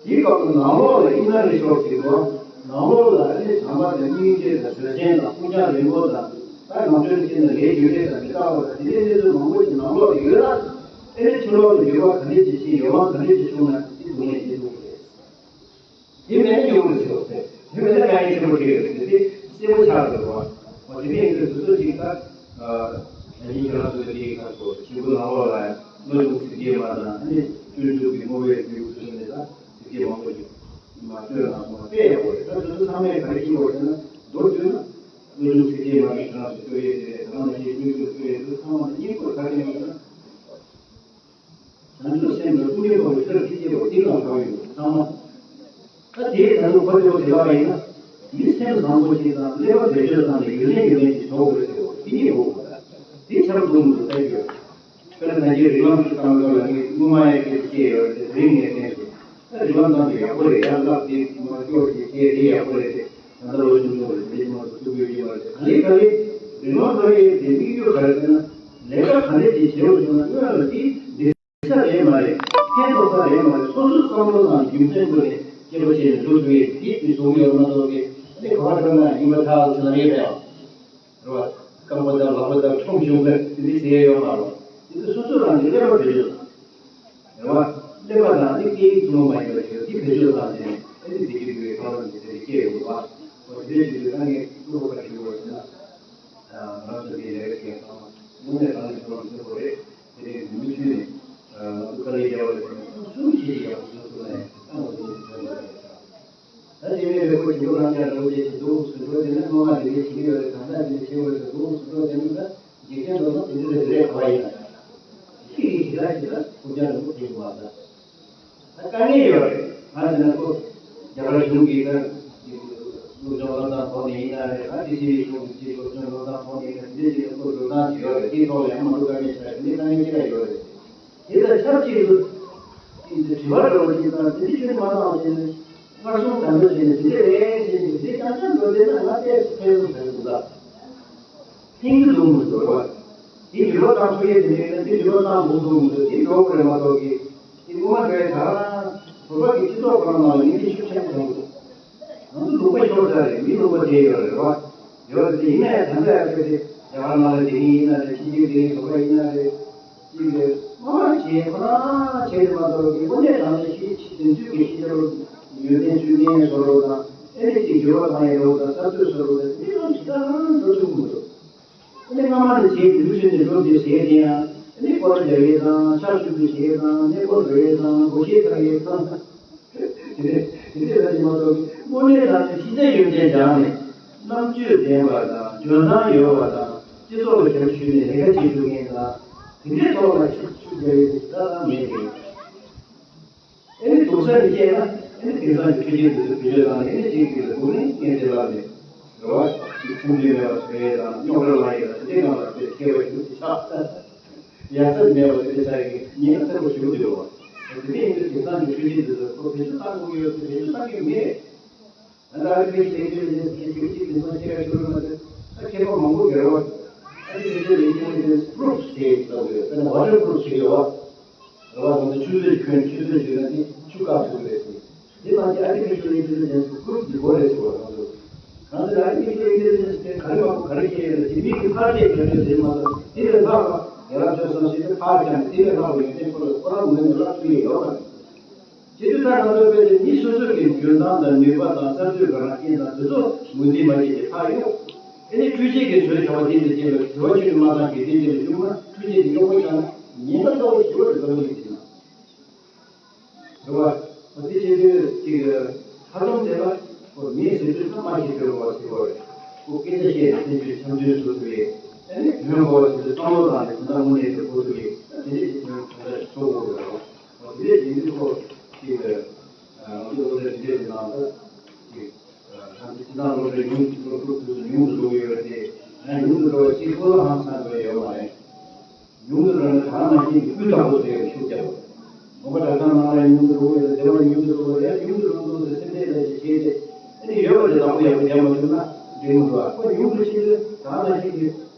དེའི་སྐབས་སུ་ནང་ལོགས་ལ་ཨི་ནར་རི་སོར་སི་ཟེར་གྱི་འདུག་ནང་ལོགས་ལ་ཨ་ནི་བྱམས་པ་དང་སྙིང་རྗེ་དང་བཟོད་བསྲན་དང་ཕུགས་རྒྱང་རིང་པོ་དང་ད་ནང་ཆོས་ནི་བཤད་ན་ལས་རྒྱུ་འབྲས་དང་མི་རྟག་པ་དང་དེ་འདྲའི་གནས་ཚུལ་མང་པོ་ཞིག་ནང་ལོགས་ལ་ཡོད་ན། ཨ་ནི་ཕྱི་ལོགས་ལ་འགྱུར་བ་ག་འདྲས་ཅིག་ཕྱིན་ཡོད་དབང་ག་འདྲས་ཅིག་བྱུང་ན་དེ་སྡུག་བསྔལ་སྐྱེ་ཐུབ་ཀྱི་རེད། དེ་མེད་ན་ཡོང་མི་སྲིད་པ་རེད། དེ་མེད་ན་དཀའ་ངལ་ཆེན་པོ་འཕྲད་ཡོད་ཟེར་ཏེ་གསལ་པོ་ཆགས་འདུག་བ། འོ་དེ་འདྲ་ཡིན་དུས་དུས་ཚོད་ཅིག་ད། ད་ནི་ཁྱེད་རང་ཚོ་དེའི་ཁ་ཐོག་ཞུ་སྐུལ་ནང་ལོགས་ལ་བློ་སྦྱོང་ཟེར་གྱི་མ་དང་ཨ་ནི་སྤྱོད་འཇུག་གི་བསྔོ་བའི་ལེའུ་ཚུལ་ནས་ད་ཟེར་གྱི་མང་པོ་ཞིག་མ་སྤྲོད་ན་སོང་བ་དཔེ་ཡག་པོ་རེད། ད་དུས་ཚོད་ཚང་མས་ག་རེ་ཤེས་དགོས་ཟེར་ན་མདོར་བསྡུས་ན་བློ་སྦྱོང་ཟེར་གྱི་མ་གི་ཁྱེད་རང་ཚོ་སྤྲོད་ཡས་དེ་རེད། ད་ང་ནི་སྤྱོད་འཇུག་སྤྲོད་ཡས་དེ་ཚང་མ་ལ་སྙིང་པོར་ག་རེ་ཡོད་ཟེར་ན། བྱང་ཆུབ་སེམས་དང་ཀུན་མཁྱེན་དཔའ་བོའི་ཚུལ་གྱིས་སྐྱེ་བ་འདི་ལ་དགའ་བའི་ཚང་མ། ད་དེའི་དོན་དུ་འཁོར་ཡོད་དེ་ལ་ཡིན་ན། མི་སེམས་བཟང་པོ་ཞིག་དང་ཀླད་པ་བེད་སྤྱོད་བཏང་ནས་ཡུན་རིང་ཡུན་རིང་ཞིག་བཟོ་དགོས་ཟེར་བ་དེ་གཉིས་འོ། དེ་ཆབ་མདོ་མི་འདུག་ལྟ་རྒྱུ། དཔེར་ན་ད་ཅི་རིགས་ལམ་ཞིག་བཏང་དགོས་ལ་ངས་སྔོན་མ་ཡང་སྐད་ཆ་བཤད་ཡོད་རེད་དེ་དེ་རིང་ངས་བསྟན་སོང་། ད་རིགས་ལམ་བཏང་དུས་ཡག་པོ་རེད། ཡང་སྐབས་དེ་མ་སྐྱོར་ཞིག་བཤད་དེ་ཡག་པོ་རེད་དེ། ད་ལྟ་ལོ་ཆུང་ཆུང་རེད་དེ་མ་གཏོགས་ཐུག་ཡོད་ཀྱི་མ་རེད། ག་ལེ་ག་ལེ་རིགས་ལམ་བཏང་ཡས་དེ་དམིགས་ཡུལ་ག་རེ་ཟེར་ན། ལས་ཀ་ག་འདྲས་ཅིག་བྱེད་དགོས་བྱུང་ན་སྔོན་ལ་དེ་འདི་ས་རེད་མ་རེད། ཕན་ཐོགས་ས་རེད་མ་རེད། སོ་སོའི་བསམ་བློ་དང་རྒྱུ་མཚན་ཐོག་ནས་སྐྱེ་བ་བྱས་ནས་འགྲོ་ཐུབ་ཡས་དེ་དེ་བཟོ་གི་ཡོད་མ་གཏོགས་ཀྱི་ཨ་ནི་ག་པར་འགྲོ་ན་ཡིན་པ་ཐག་ཆོད་ལ་ངེས་པས། རེད་བ། རྐང་པ་དང་ལག་པ་དང་ཁྲོམ་གཞུང་ལ་དེ་འདྲ་ཟེར་ཡས་ཡོད་མ་རེད། དེ་ཚོ་སོ་སོ་རང་གི་ཀླད་པ་བེད་སྤྱོད་དང་། རེད་བ། ཀླད་པ་དང་ནི་སྐད་ཡིག་ཐུན་མོང་མ་ཡིན་པ་ཞིག་དེ་བེད་སྤྱོད་བཏང་ནས་ཨ་ནི་འཛིན་སྐྱོང་གི་ཐབས་ལམ་དེ་འདྲ་བཤད་ཡོད་པ། འོ་དེ་འདྲ་ཞིག་ལ་ད་ངས་ཀླུ་མཁར་ཞུ་བ་ཡིན་ན། ང་ཚོ་གི་ལས་ཀ་བྱེད་སྟངས་དངོས་གནས་རང་ལ་ཞུ་བ་མཛད་དགོས་རེད། དེ་རིང་མུ་མཐུད་ནས་ང་ཚོ་དཀའ་ལས་རྒྱག་པ་ཞིག་ན་ཁོང་གསུམ་ཞིག་ཡག་པོ་བཟོ་ཐུབ་ན་ཡང་ད་ང་ཚོ་ཞིག་ཐོན་པ་རེད་ཤག་ད་དེ་ནས་ལས་ཁུར་བྱེད་པོ་རང་ཅག་རང་བྱེད་ཀྱི་འདུག་ཟེར་འགྲོ་དེ་ནས་སྔོན་མ་དེ་འདྲ་བྱེད་ཀྱི་ཡོད་རེད། ད་ལྟ་དེ་འདྲ་བྱེད་དགོས་རེད་འདུག་ཟེར་འགྲོ་དེ་ནས་ད་འཇིག་རྟེན་འགྲོ་སྟངས་དེ་འདྲ་རེད། རེད་ག་བ་ཡིན་ན་ཤི་ཡི་ཞི་ར་ཞི་ར་ཁུར་ཅག་རིང་པོ་བྱེད་དགོས་པ་ད། ད་དཀའ་ངལ་ཡོད་རེད། ང་ཟེར་ན་ཁོ་རྒྱ་གར་གཞུང་གིས་ད་སློབ་སྦྱོང་སློབ་གྲྭ་ཐོག་ནས་ཡིན་ན་རེད། ད་ཏི་སི་ཝི་གཞུང་གིས་སློབ་སྦྱོང་སློབ་གྲྭ་ཐོག་ནས་ཡིན་ན་དེ་འདྲ་ཞིག་ལ་ཁོ་འགྲོ་སྟངས་ཅིག་ཡོད་རེད། དེའི་ཐོག་ལ་ཡང་མ་འགྲོ་དཀའ་ངལ་ཆགས་རེད། འདི་དཀའ་ངལ་ཅི་འདྲ་ཡོད་རེད། དེ་དང་ཆབས་ཅིག་ཏུ་དེ་དྲི་བ་འདྲ་བོ་ཅིག་དང་དེ་འདྲ་ཁྱོན་མ་བཏང་བྱས་ནས་སྔར་སོང་ད་འགྲོ་བྱས་ནས་དེ་འདྲ་རེད་ཟེར་ནས་དེ་རྐྱང་རྐྱང་འགྲོ་བསྡད་ན་ང་ཏོག་ཙམ་ཕན་སོང་ཟེར་གི་འདུག་ད། ཐེངས་གཅིག་འཛོམས་མི་འདུག་རེད་བ། དེ་འགྱུར་བ་བཏང་ཐུབ་ཡས་དེ་མེད་ན་དེ་འགྱུར་བ་བཏང་དགོས་འདུག་མི་འདུག་དེ་འགྲོ་དགོས་རེད་མ་གཏོགས་ཀྱི། དེ་སྔོན་མ་འདྲ་ཡས་ད་རང་བོད་པ་གི་སྤྱི་ཚོགས་ཁོ་རང་ནང་ལ་ཡིན་གཅིག་ཤུགས་ཆེན་པོ་བྱུང་འདུག་ང་ཚོ་ལུང་པ་ཤོར་ཚར་རེད། མི་ལུང་པ་བསྡད་ཡོད་རེད་བ། ཡོད་རེད་དེ་ཡིན་ན་ཡང་ད་ལྟ་ཡང་ཁྱོད་དེ་རྒྱ་གར་ནང་ལ་བསྡད་མཁན་ཡིན་ན་རེད། ཕྱི་རྒྱལ་བསྡད་མཁན་བོད་པ་ཡིན་ན་རེད། ཅིག་ལས་སྔོན་མ་བྱས་ཁོ་རང་བྱས་རེད་མ་གཏོགས་ཀྱི་དངོས་གནས་དྲང་གནས་ཤི་ཤི་དེ་ཚོའི་གི་ཤི་ཆ་ལོ་ཡོན་ཏན་བཅུ་གཉིས་བཟོ་རོགས་དང་ཨེ་ནས་ཅིག་འགྱུར་བ་བཏང་ཡས་རོགས་དང་གསར་གཏོད་བཟོ་རོགས་དང་དེ་ཚོ་ཇི་ལྟར་འགྲོ་ཐུབ་ཀྱི་མི་འདུག་ཨ་ནི་སྔ་མ་ནས་བྱས་དུས་ཚོད་ནས་འགྲོ་དུས་བྱས་དེ་ཡང་ཨ་ནི་སྐོར་རྒྱག་ཡས་དང་ཕྱག་ཞུ་རྒྱུ་བྱས་དང་གནས་སྐོར་འགྲོ་ཡས་དང་སྒོར་གཞས་འཁྲབ་ཡས་དང་དེ་འདྲས་དེ་འདྲས་ལ་ནི་མ་གཏོགས་དངོས་གནས་དྲང་གནས་ཤེས་བྱ་ཡོན་ཏན་སྦྱངས་ནས་རྣམ་དཔྱོད་ལྡན་པ་དང་འཇོན་ཐང་ཡོད་པ་དང་སྤྱི་ཚོགས་ལ་ཞབས་ཞུས་ནས་ལས་ཀ་བྱེད་ཐུབ་མཁན་དང་དེ་འདྲས་ཐོག་ལ་ཤུགས་ཤུགས་རྒྱག་ཡས་དེ་ད་ལྟ་མེད་ཀྱི་རེད། ཨ་ནི་སྡུག་ས་ནི་བཤད་ན་ཨ་ནི་དེང་སང་གི་འཕྲུལ་ཆས་དེ་ཚོ་བེད་སྤྱོད་བཏང་ནས་ཨ་ནི་ཅིག་གི་ལ་སྒུག་ནས་ངས་དེ་ལ་ནས་རེ་བ་ཅིག་ཚིམ་ལུས་མེད་པ་བཟོ་ཡས་དང་རྙོག་དྲ་ལངས་ཡས་དང་དེ་འདྲའི་ནང་ལ་དེ་ཁྱད་པར་ཞུ་དེ་ཆགས་ཡ་སེ་མེད་པ་དེ་འདྲ་ཆགས་ཡས་ཀྱི་ཉེན་ཁ་ཚ་པོ་ཞེ་པོ་འདུག་བ། དེ་འདྲ་ཡིན་དུས་དེང་སང་གི་འཕྲུལ་ཆས་དེ་ཚོ་ཁོ་བེད་སྤྱོད་བཏང་དགོས་ཀྱི་ཡོད་ཚེ་བེད་སྤྱོད་བཏང་གི་མེད། ད་ལྟ་ཨ་རི་ཕེ་ཤི་ལེན་ཅི་ལེན་ཅི་ཞེ་པོ་ཅིག་དེང་སང་ཁྱེད་ཀ་ཤོར་མ་ཐུབ་ད་མཁས་པ་མང་པོ་གིས་རེད་བ། ཨ་རི་ཕེ་ཤི་ལེན་ཅི་ལེན་ཅི་པུ་རུབ་ཟེར་ཡས་ཅིག་ལབ་དགོས་རེད། དཔེར་ན་ཝ་ཊར་པུ་རུབ་ཟེར་གྱི་ཡོད་བ། རེད་བ། ང་ཚོ་ཆུ་ཚོད་གྱོན་ཆུ་ཚོད་གྱོན་ན་དེ་ཆུ་བཀག་ཐུབ་ཀྱི་རེད་ཟེར། དེ་ནང་གི་ཨ་རི་ཕེ་ཤི་ལེན་ཅི་ལེན་ཅི་པུ་རུབ་དེ་དགོས་རེད་ཟེར་བ་ང་ཚོ། གང་ཟེར་ཨ་རི་ཕེ་ཤི་ལེན་ཅི་ལེན་ཅི་དེ་ག་རེ་མང་པོ་ག་རེ་བཤད་ཡོད་ན་དེ་མི་གི་ཕར་བལྟས་ག་རེ་ཟེར་མ་གཏོགས་དེ་ལས་ལྷག་པ་ཡ་རབས་ཆོས་བཟང་ཞེས་དེ་ཕར་བཅངས་ནས་དེ་ལས་ལྷག་པ་ཡོན་ཏན་ཁོ་ལ་ཁོ་རང་ངོས་ནས་བསླབ་ཐུབ་ཡས་ཡོད་མ་རེད། བྱེད་དུས་ད་ང་ཚོ་དཔེ་དེ་མི་སོ་སོ་གི་འཇོན་ཐང་དང་ནུས་པ་དང་བསམ་ཚུལ་ག་རང་ཅན་དང་དེ་ཚོ་ངོས་འཛིན་མ་བྱས་ཏེ་ཕར་གཡུག་ཨ་ནི་འཕྲུལ་ཆས་ཀྱིས་བཟོས་བྱ་བ་དེ་འདྲ་ཅན་ལ་དྲི་བ་ཆུད་མ་བཏང་གི་དེ་འདྲ་ཅན་ལ་གཡུག་ན་འཕྲུལ་ཆས་དེ་གཡོག་པོ་ཆགས་ན་ཉེན་ཁ་ཚ་བོ་ཞེ་པོ་རེད་བསམ་གྱི་འདུག་ན། རེད་བ། འོ་དེ་བྱེད་དུས་ཅིག་ཧ་ལམ་དེ་ལ་ཁོ་མིའི་ཟིན་བྲིས་ཐ་མ་ཞིག་སྤྲོད་དགོས་པ་ཞིག་དགོས་རེད། ཁོ་སྐད་ཆ་བཤད་ནས་བསྟན་བཅོས་འཆམ་མཐུན་བཟོ་ཐུབ་ཡས་ཨ་ནི་འདོན་དགོས་པ་ཞིག་ཏུ་བསམ་བློ་བཏང་ནས་དོན་དག་དངོས་གནས་དེ་གོ་ཐུབ་ཡས་དེ་འདྲ་ཞིག་དོན་གང་འདྲ་ཞིག་བཟོ་དགོས་རེད་བ། འོ་དེ་འདྲ་ཡིན་དུས་ཁོ་ཅིག་ང་ཚོ་སློབ་གྲྭ་འདི་འདྲ་ཞིག་ནང་ད་ཅིག་ང་ཚོ་སྤྱི་བཏང་སློབ་གྲྭ་ཉུང་སློབ་ཕྲུག་དེ་ཚོ་ཉུང་དུ་འགྲོ་གི་ཡོད་རེད་དེ་ཡང་ཉུང་དུ་འགྲོ་བ་གཅིག་པོ་ལ་ཧང་སང་དགོས་ཡོད་མ་རེད། ཉུང་དུ་འགྲོ་ན་གང་ནང་བཞིན་གྱི་སྤུས་དག་པོ་བཟོ་ཡག་ཤུགས་རྒྱབ། མོ་པ་གྲྭ་ཚང་ནང་ལ་ཉུང་དུ་འགྲོ་གི་ཡོད་ལ་སྡེ་བ་ཉུང་དུ་འགྲོ་གི་ཡང་ཉུང་དུ་འགྲོ་འདུག་ཟེར་སེམས་ཁྲལ་ལ་ཞིག་བྱས་ཏེ་ཨ་ནི་ཡོད་པ་དེ་བདག་པོ་ཡག་པོ་རྒྱབ་མ་ཐུབ་ན་འགྲིག་མི་འདུག་ཨ་ཁོ་ཉུང་དུ་ཕྱིན་ཚེ་གང་ནང་བཞིན་གྱི་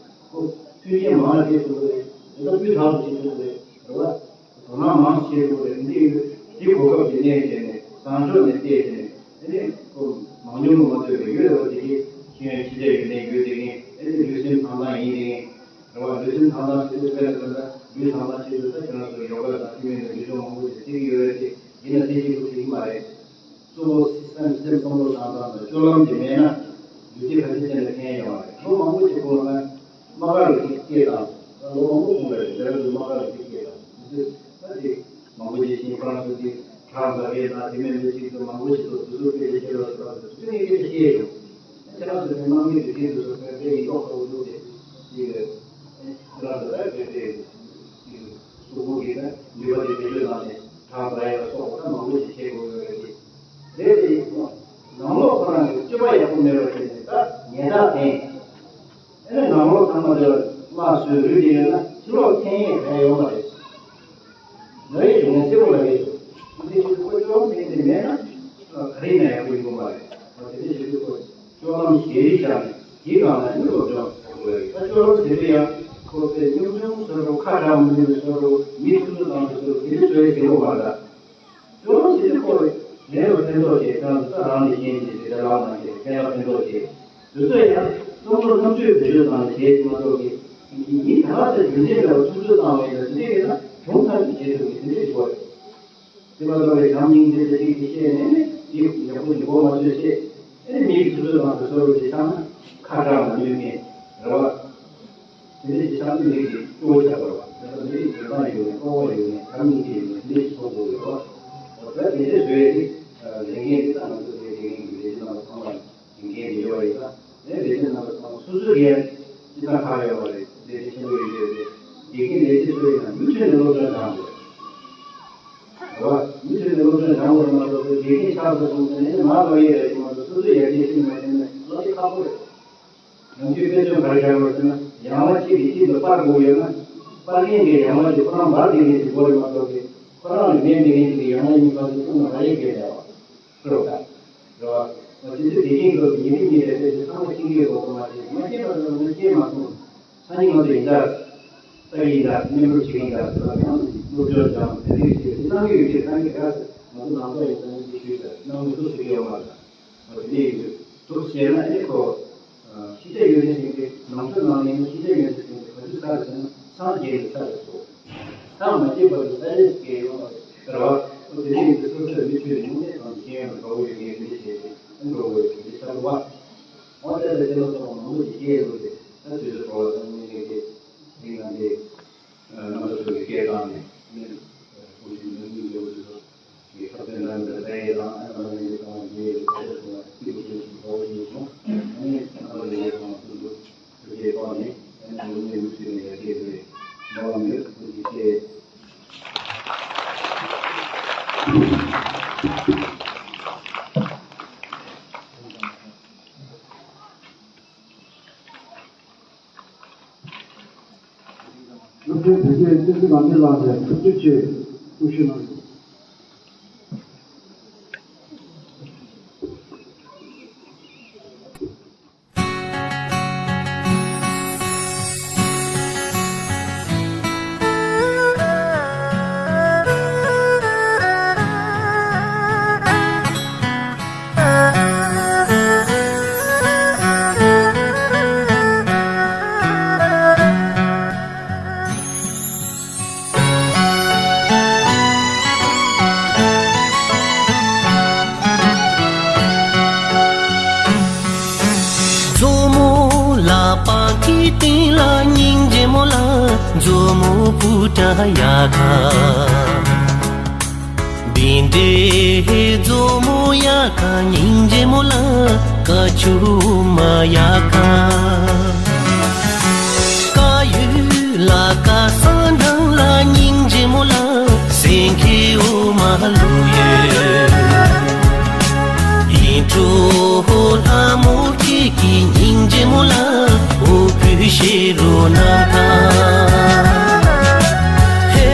ཁོ་མཐུན་རྐྱེན་མང་བ་སྤྲད་ཐུབ་ཀྱི་རེད། དེ་ལྟར་སྤུས་དག་ཏུ་བྱེད་ཐུབ་ཀྱི་རེད། རེད་བ། དོ་སྣང་མང་བྱེད་དགོས་རེད། འདི་འདི་གོ་སྐབས་འདི་གནས་བྱས་ནས་བཟང་ཕྱོགས་ནས་བལྟས་བྱས་ནས་ཨ་ནི་ཁོ་མང་ཉུང་མ་ལྟོས་པའི་ཡོད་རེད་བ། དེ་གི་ཤེས་ཡོན་ཤེས་བྱ་ཡོན་ཏན་ཡོད་དེ་གིན་ཨ་ནི་ལུས་སེམས་ཐང་ཐང་ཡིན་དེ་གིན། རེད་བ། ལུས་སེམས་ཐང་ཐང་ཞིག་ཏུ་དཔེ་ལ་མཚོན་ན་ལུས་ཐང་ཐང་ཞིག་ཏུ་ད་ཁྱེད་རང་ཚོ་ཡོ་ག་དང་ཐུན་མིན་གྱི་ལུས་སྦྱོང་མང་པོ་ཞིག་བྱེད་ཀྱི་ཡོད་རེད་དེ། ཡིན་ན་དེ་གཅིག་པུ་དེ་གི་མ་རེད། གཙོ་བོ་སེམས་སེམས་བསམ་བློ་བཏང་སྟངས་དང་སྤྱོད་ལམ་དེ་མེད་ན་ལུས་སེམས་ག་ཚད་ཅན་ལ་ཕན་ཡོང་བ་རེད། ལོ་མང་པོ་ཞིག་གོང་ལ་དམག་སྒར་ལ་ཅིག་སྐྱེས་དང་ལོ་མང་པོ་གོང་ལ་རེད། འདི་རང་ཚོ་དམག་སྒར་ལ་ཅིག་སྐྱེས་དང་འདི་ད་དེ་མང་པོ་ཞིག་ཤེས་ཁོ་རང་ཚོ་དེ་གྲངས་འདྲ་བའི་ནང་དེ་མིན་པའི་ཅིག་ཏུ་མང་པོ་ཞིག་ཏུ་དུས་ཚོད་སྤེལ་ཏེ་ཁྱེད་རང་ཚོ་རང་ཚོ་དེ་ནས་སྐད་ཆ་བཤད་ཡོང་། ཁྱེད་རང་ཚོ་དེ་དམག་མི་དེ་དེ་ཚོ་དཔེ་དཔེ་ཡིན་མདོག་ཁ་པོ་འདུག་སྟེ་ཅིག་ཁྱེད་རང་ཚོ་ད་དཔེ་དཔེ་ཅིག་གཟུགས་པོ་གི་ད་ནུས་པ་དེ་བེད་སྤྱོད་བཏང་ནས་གྲངས་འདྲ་ཡ་ལ་སོགས་པ་ད་མང་པོ་ཞིག་བཤད་དགོས་ཡོད་རེད་དེ། རེད་དེ་ཡིན་ནང་ལོགས་ཁོ་རང་གི་སྤྱོད་པ་ཡག་པོ་མེད། ཚང་མ་དེ་ལ་དམག་སོས་རུལ་དེ་ཡོད་ན་ཕྱི་ལོགས་འཐེན་ཡས་གང་ཡོད་མ་རེད། ང་ཡི་བྱུང་ནས་གསལ་པོ་ལ་ངེས་སོ། འདི་ཕྱི་ཁོ་ཅོག་འཐེན་དེ་མེད་ན་ག་རེ་ན་ཡང་ཁོ་ཡིན་དགོས་མ་རེད། ང་དེ་འདྲ་ཞིག་ཁོ་ཅོག་ལམ་ཞེ་རིགས་བཞག་ནས་དེའི་སྒང་ལ་ནི་སློབ་སྦྱོང་བྱེད་དགོས་རེད། ད་ཅོག་ལམ་དེ་འདྲ་ཡང་ཁོ་པའི་སྙོམས་ཆུང་སོ་རུ་ཁ་གྲག་མི་ནུས་པའི་སོ་རུ་མི་ཐུབ་ཚོད་བཏང་དུས་སོ་རུ་དེ་འདྲ་བཟོ་ཡས་བྱེད་དགོས་མ་རེད། ད་ཅོག་ལམ་དེ་འདྲ་ཁོ་ལ་ལས་ལ་ཕན་ཐོགས་བྱེད་ཀྱང་ད་རང་ལས་གཞན་གྱི་དེ་འདྲ་ལམ་ནང་བྱེད་ཕན་ལ་ཕན་ཐོགས་བྱེད། དུས་ཚོད་ཡང་བསམ་བློ་བསམ་སྤྱོད་བེད་སྤྱོད་བཏང་ནས་བྱས་མ་གཏོགས་ཀྱི། མི་ད་ག་ཚོད་རྒྱུ་འབྲས་མེད་པར་ཐུབ་ཚོད་བཏང་བའི་ལ་དེ་འདྲའི་ཡོད་ན་གྱོང་ཐག་གཅོད་བྱེད་ཐུབ་ཀྱི་དེ་འདྲའི་ཞིག་དགོས་རེད། དེ་མ་གཏོགས་པའི་བྱམས་སྙིང་རྗེ་དེ་རིགས་ཀྱི་བཤད་ནས་ནི་དེ་ཡག་པོ་ཞིག་གོ་མ་ཆོད་བཤད། ཨེ་ནི་མིའི་ཐུབ་ཚོད་བཏང་དུས་ཚོད་རུ་དེ་ཚང་ན་ཁ་གྲག་མ་ནུས་མཁན་རེད་བ། དེ་འདྲའི་ཞིག་ཚང་ན་མི་གི་སྐྱོ་བོ་ཆགས་པ་རེད་བ། དེ་ཚོ་མི་རིགས་འཇོན་ཐང་ཡོད་ནས་ལྟ་བ་ཡོད་ནས་བྱམས་སྙིང་རྗེ་ཡོད་ནས་དེ་འདྲའི་ཞིག་ཚོགས་དགོས་རེད་བ། འོ་ད་དེ་འདྲའི་བཟོས་ཏེ་ལས་འགན་དེ་ད་ང་ཚོ་དེ་ལས་འགན་གྱི་ལས་བྱེད་རྣམ་པ་ཚང་མ་ལ། འགན་དེ་ཡོད་རེད་ད། ངས་ལས་བྱེད་རྣམ་པ་ཚང་མ་སོ་སོའི་འགན་ཅི་ལྟར་ཁག་ཡོད་པ་རེད། ལས་བྱེད་ཆེན་པོ་ཡོད་རེད་རེད། དགེ་རྒན་ལས་བྱེད་ཚོ་ཡིན་ན་མུ་མཐུད་ནས་སློབ་སྦྱོང་སྦྱང་དགོས། རེད་བ། མུ་མཐུད་ནས་སློབ་སྦྱོང་སྦྱང་དགོས་མ་གཏོགས་དགེ་རྒན་ཆགས་སོང་ཟེར་ནས་མར་ལོག་ཡས་རེད་མ་གཏོགས་སོ་སོའི་ཡར་རྒྱས་ཕྱིན་མ་ཕྱིན་ནས་ལོག་ཡས་ཁག་པོ་རེད། ནམ་རྒྱུན་དཔེ་མཚོན་ག་རེ་བཞག་ཡོད་ཟེར་ན་ཡང་བ་གཅིག་གིས་གཅིག་ལ་སྤར་དགོས་ཡོད་ན། སྤར་མཁན་གྱི་ཡང་བ་དེ་ཁོ་རང་འབར་བསྡད་མཁན་ཞིག་དགོས་རེད་མ་གཏོགས་ཀྱི་ཁོ་རང་ལས་མེད་མེད་མཁན་ཞིག་གི་ཡང་བ་གཉིས་བར་དུ་ཐུག་ན་ར་ཡས་བརྒལ་བསྡད་པ། ཤོར་བ། རེད་བ། དེ་ཚོ་དེ་རིང་ལོ་ཉིས་རིང་གཉིས་རེ་རེ་ཚང་མ་ཤེས་ཀྱི་ཡོད་པ་མ་ཟད་མ་ཤེས་པ་ལ་མ་ཤེས་མ་སོང་། སང་ཉིན་ང་ཚོ་ཡིན་ད། ལྟ་གི་ཡིན་ད་མཉམ་རུབ་བྱེད་ཀྱི་ཡིན་ད་ཟེར་བ་ཡང་སློབ་སྦྱོང་སྦྱང་དེ་རིགས་བྱེད་དེ་གནང་གི་ཡོད་ཀྱི་གནང་གི་ག་ཟེར་ང་ཚོ་ནང་པ་ཡིན་ད་ནི་ཤེས་ཤོད་ད་གནང་མི་ཐུབ་ཟེར་གྱི་ཡོད་མ་རེད། ང་ཚོ་དེ་ཡིན་དུས་ཐུགས་བཞེས་ན་ཨེ་ཁོ། ཤེས་བྱ་ཡོད་ནི་ཟིན་ཏེ་ནང་ཆོས་ནང་ནས་ནི་ཤེས་བྱ་ཡོད་ནི་ཟིན་ཏེ་ག་དུས་ཚར་ཟིན་ན་སངས་རྒྱས་ནི་ཚར་སོ། ཐག་མ་ཆད་པར་དུ་ས་ཡོམ་སྐྱེ་ཡོང་བ་རེད་བ། དེ་ནས་ཡིན་དུས་སོ་སོའི་མི་ཆོས་ཉུང་ནས་དང་ཤེས་ཡོན་འགྲོ་བོ་ཡོད་ངེས་མི་བྱེད་དེ་འགྲོ་བོ་ཡོད་མི་ཚར་བ། འོ་དེ་ལ་དེ་ལ་སོགས་པ་མང་པོ་ཞིག་སྐྱེས་ཡོང་སྟེ་ད་དུས་ཚོད་འགྲོ་བ་དང་ངེས་ངེས་ཏེ་དེ་ང་འདི་རྣམ་པ་ཚོ་གི་སྐད་བཏང་ནས་ནི་ཀུན་གཞི་ནང་མི་འགྲོ་བོ་དུས་ཚོད། སློབ་གྲྭའི་བོད་སྐད་སློབ་ཕྲུག་ལམ་སྟོན་ལགས་ནས་ཐུགས་རྗེ་ཆེ་གསུང་བཤད་གནང་ཡོད། མཛོ་མོ་ལ་པང་ཁའི་སྟེང་ལ་སྙིང་རྗེ་མོ་ལ། མཛོ་མོ་སྤུ་ཏྲ་ཡ་ཁ། བིན་ཏེ་མཛོ་མོ་ཡ་ཁ་སྙིང་རྗེ་མོ་ལ། ཀ་ཆུ་མ་ཡ་ཁ། ཀ་ཡུ་ལ་ཀ་ས་འདང་ལ་སྙིང་རྗེ་མོ་ལ། སེང་གེ་འོ་མ་ལུ་ཡོད། ཡིན་གྲོ་ལྷ་མོ་ཁྱེད་ཀྱི་སྙིང་རྗེ་མོ་ལ། འོ་བུ་ཤེ་རོ་ན་ད། ཧེ།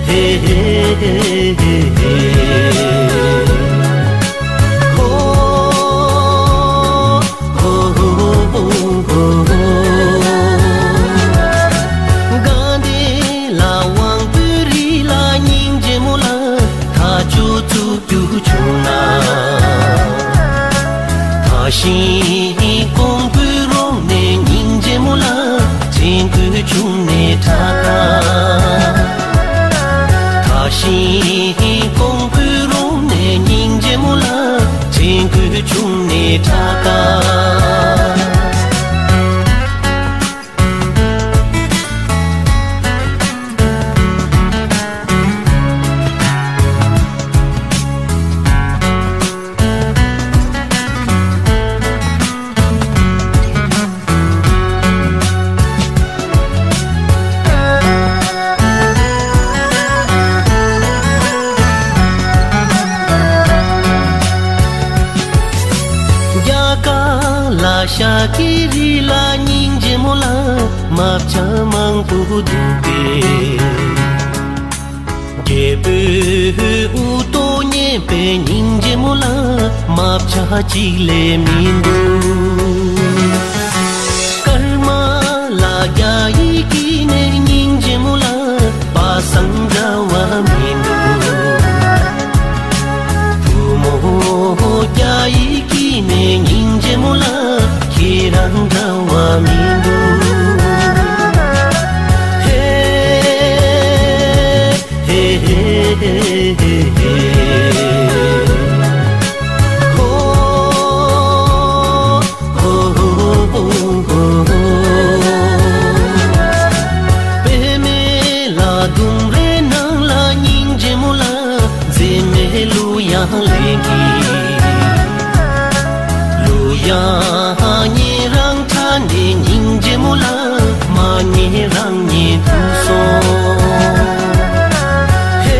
ཧེ་ཧེ་ཧེ་ཧེ་ཧེ། ཧོ། ཧོ་ཧོ་ཧོ་ཧོ། དགའ་ལྡན་ལ་དབང་པོའི་རི་ལ་སྙིང་རྗེ་མོ་ལ། ཐག་ཆོད་བཙུགས་རྒྱུ་བྱུང་ན། ཐག་ཤིང་ཀོང་པོའི་རོང་ནས་སྙིང་རྗེ་མོ་ལ། ཀི་རི་ལ་སྙིང་རྗེ་མོ་ལ་མ་བྱ་མང་པོ་འདུག་པས། རྒྱལ་པོའི་དབུ་ཏོ་མཉེས་པའི་སྙིང་རྗེ་མོ་ལ་མ་བྱ་གཅིག་ལས་མི་འདུག། ཀརྨ་ལ་རྒྱ་ཡིས་ཀི་ནས་སྙིང་རྗེ་མོ་ལ་པ་སངས་འདྲ་བ་མི་འདུག། བུ་མོ་རྒྱ་ཡིས་ཀི་ནས་སྙིང་རྗེ་མོ་ལ་ཁྱེད་རང་འདྲ་བ་མི་འདུག། ཧེ། ཧེ་ཧེ་ཧེ་ཧེ་ཧེ། ཧོ། ཧོ་ཧོ་ཧོ་ཧོ། པདྨའི་ལ་ལྡུམ་རའི་ནང་ལ་སྙིང་རྗེ་མོ་ལ་མཛེས་མའི་གླུ་དབྱངས་ལེན་གྱིས། གླུ་དབྱངས་ཉན་རང་ཁྲ་ནས་སྙིང་རྗེ་མོ་ལ་མ་ཉན་རང་ཉན་ཐུབ་སོང་། ཧེ།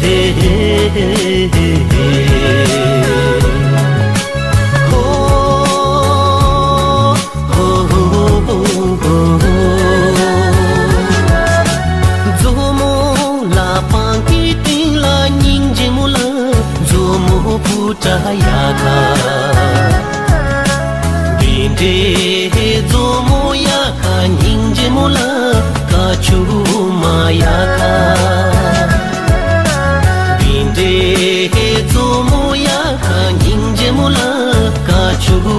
ཧེ་ཧེ་ཧེ་ཧེ་ཧེ། ཧོ། ཧོ་ཧོ་ཧོ་ཧོ། མཛོ་མོ་ལ་པང་གི་སྟེང་ལ་སྙིང་རྗེ་མོ་ལ་མཛོ་མོ་བུ་ཏྲ་ཡ་ཁ། འདི་འདྲའི་མཛོ་མོ་ཡ་ཁ་སྙིང་རྗེ་མོ་ལ་ཀ་ཆུ་མ་ཡ་ཁ། འདི་འདྲའི་མཛོ་མོ་ཡ་ཁ་སྙིང་རྗེ་མོ་ལ་ཀ་ཆུ་